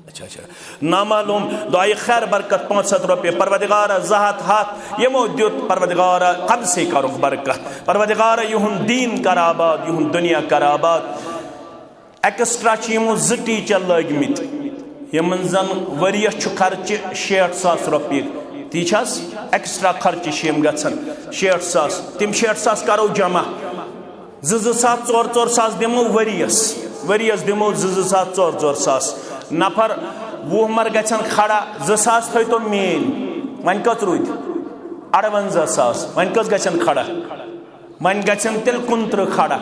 اچھا، اچھا۔ نامعلوم دعایہِ خیر برکت پانٛژھ ہتھ رۄپیہِ، پروردگارا، زٕ ہتھ، ہتھ، یِمو دیُت، پروردگارا، قبضے کرُکھ برکت، پروردگارا، یِہُنٛد دیٖن کر آباد، یِہُنٛد دُنیا کر آباد۔ ایکسٹرا چھِ یِمو زٕ ٹیٖچر لٲگمٕتۍ، یِمن زن ؤریس چھُ خرچہٕ شیٹھ ساس رۄپیہِ۔ تی چھِ حظ؟ ایکسٹرا خرچہٕ چھِ یِم گژھان شیٹھ ساس۔ تِم شیٹھ ساس کرو جمع۔ زٕ زٕ ساس، ژور ژور ساس دِمو ؤریس۔ ؤریس دِمو زٕ زٕ ساس، ژور ژور ساس۔ نفر وُہ مر گژھن کھڑا، زٕ ساس تھٲیتو میٲنۍ۔ وۄنۍ کٔژ روٗدۍ؟ اَرونٛزاہ ساس۔ وۄنۍ کٔژ گژھن کھڑا؟ وۄنۍ گژھن تیٚلہِ کُنترٕہ کھڑا۔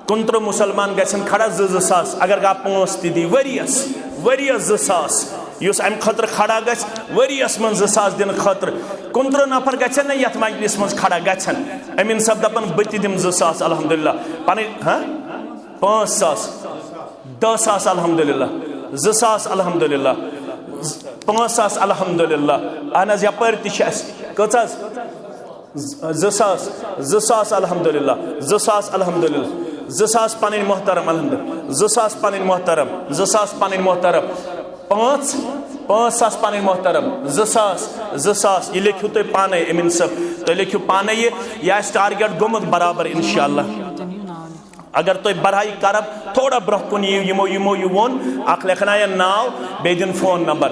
کُنترٕہ مُسلمان گژھن کھڑا، زٕ زٕ ساس۔ اگر گا پانٛژھ تہِ دی ؤریس، ؤریس زٕ ساس۔ یُس امہِ خٲطرٕ کھڑا گژھِ، ؤریس منٛز زٕ ساس دِنہٕ خٲطرٕ، کُنترٕہ نفر گژھن نہ یتھ مجلس منٛز کھڑا گژھن۔ امین صٲب دپان، بہٕ تہِ دِمہٕ زٕ ساس، الحمدللہ۔ پنٕنۍ، ہاں؟ پانٛژھ ساس، دہ ساس، الحمدللہ۔ زٕ ساس، الحمدللہ۔ پانٛژھ ساس، الحمدللہ۔ اہن حظ، یپٲرۍ تہِ چھِ اسہِ۔ کٔژ حظ؟ زٕ ساس، زٕ ساس الحمدللہ، زٕ ساس الحمدللہ، زٕ ساس پنٕنۍ محترم الحمدللہ، زٕ ساس پنٕنۍ محترم، زٕ ساس پنٕنۍ محترم، پانٛژھ، پانٛژھ ساس پنٕنۍ محترم، زٕ ساس، زٕ ساس، یہِ لیکھِو تُہۍ پانے امین صٲب، تُہۍ لیکھِو پانے یہِ، یہِ آسہِ ٹارگیٹ گوٚمُت برابر انشاءاللہ۔ اگر تُہۍ برہائی کرم تھوڑا برونٛہہ کُن یِیِو، یِمو، یِمو یہِ ووٚن، اکھ لیکھناین ناو، بیٚیہِ دِن فون نمبر۔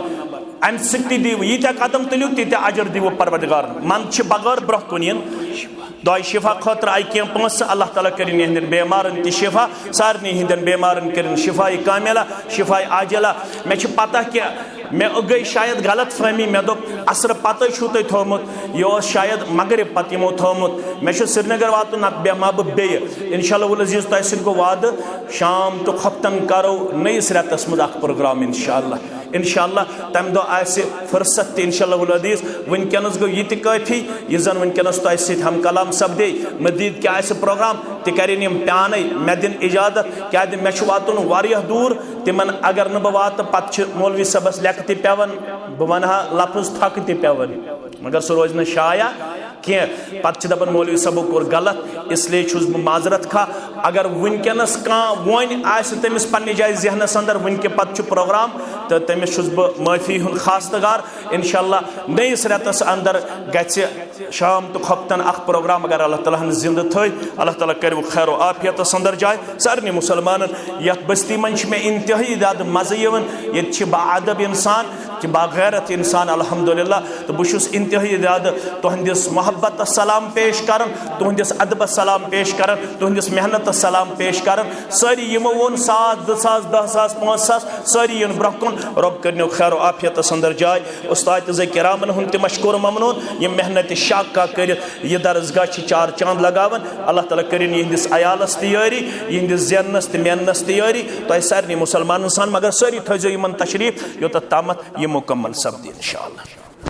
امہِ سۭتۍ تہِ دِیِو، ییٖتیٛاہ قدم تُلِو، تیٖتیٛاہ اجر دِیِو پروردگارن۔ منٛدٕ چھِ بغٲر برونٛہہ کُن یِن۔ دعایہِ شفا خٲطرٕ آیہِ کینٛہہ پونٛسہٕ، اللہ تعالیٰ کٔرِنۍ یِہنٛدٮ۪ن بیمارن تہِ شفا، سارنٕے ہِنٛدٮ۪ن بیمارن کٔرِنۍ شفایہِ کاملہ، شفایہِ عاجلہ۔ مےٚ چھِ پتہ کہِ مےٚ گٔے شاید غلط فہمی، مےٚ دوٚپ عصرٕ پتے چھُو تۄہہِ تھوٚومُت، یہِ اوس شاید مغرب پتہٕ یِمو تھوٚومُت۔ مےٚ چھُ سرینگر واتُن، نتہٕ بیٚہمہٕ ہا بہٕ بیٚیہِ۔ انشاءاللہ العزیز، تۄہہِ سۭتۍ گوٚو وعدٕ، شام تہٕ خۄفتن کرو نٔیِس رٮ۪تس منٛز اکھ پروگرام انشاءاللہ۔ انشاءاللہ تمہِ دۄہ آسہِ فرصت تہِ انشاءاللہ العزیز۔ وٕنکیٚنس گوٚو یہِ تہِ کٲفی، یہِ زن وٕنکیٚنس تۄہہِ سۭتۍ ہم کلام سپدے۔ مزید کیٛاہ آسہِ پروگرام تہِ کرن یِم پانے، مےٚ دِن اجازت، کیٛازِ مےٚ چھُ واتُن واریاہ دوٗر۔ تِمن اگر نہٕ بہٕ واتہٕ، پتہٕ چھِ مولوی صٲبس لیٚکھٕ تہِ پٮ۪وان، بہٕ ونہٕ ہا لفظ تھکہٕ تہِ پٮ۪وان، مگر سُہ روزِ نہٕ شایع کینٛہہ۔ پتہٕ چھِ دپان مولوی صٲبو کوٚر غلط، اس لیے چھُس بہٕ معذرت خواہ۔ اگر وٕنکیٚنس کانٛہہ وۄنۍ آسہِ تٔمِس پننہِ جایہِ ذہنس اندر، وٕنکہِ پتہٕ چھُ پروگرام، تہٕ تٔمِس چھُس بہٕ معٲفی ہُنٛد خواستگار۔ انشاءاللہ نٔیِس رٮ۪تس اندر گژھِ شام تہٕ خۄفتن اکھ پروگرام، اگر اللہ تعالیٰ ہن زندٕ تھٲے۔ اللہ تعالیٰ کرِ خیر و عافیتس اندر جاے سارنٕے مسلمانن۔ یتھ بستی منٛز چھِ مےٚ انتہٲیی زیادٕ مزٕ یِوان، ییٚتہِ چھِ با ادب انسان، چھِ با غیرت انسان الحمدللہ۔ تہٕ بہٕ چھُس انتہٲیی زیادٕ تُہنٛدِس محبتس سلام پیش کران، تُہنٛدِس ادبس سلام پیش کران، تُہنٛدِس محنتس سلام پیش کران۔ سٲری یِمو ووٚن ساس، زٕ ساس، دَہ ساس، پانٛژھ ساس، سٲری یِن برٛونٛہہ کُن۔ رۄب کٔرِنو خیر و عافیتس اندر جاے۔ استاد تہٕ زٕ کرامن ہُنٛد تہِ مشکور ممنون، یِم محنت شاقہ کٔرِتھ یہِ درسگاہ چھِ چار چاند لگاوان۔ اللہ تعالیٰ کٔرِن یِہنٛدِس عیالس تہِ یٲری، یِہنٛدِس زیننس تہٕ میننس تہِ یٲری، تۄہہِ سارنٕے مسلمانن سان۔ مگر سٲری تھٲیزیو یِمن تشریف یوٚتتھ تامتھ یہِ مکمل سپدِ انشاءاللہ۔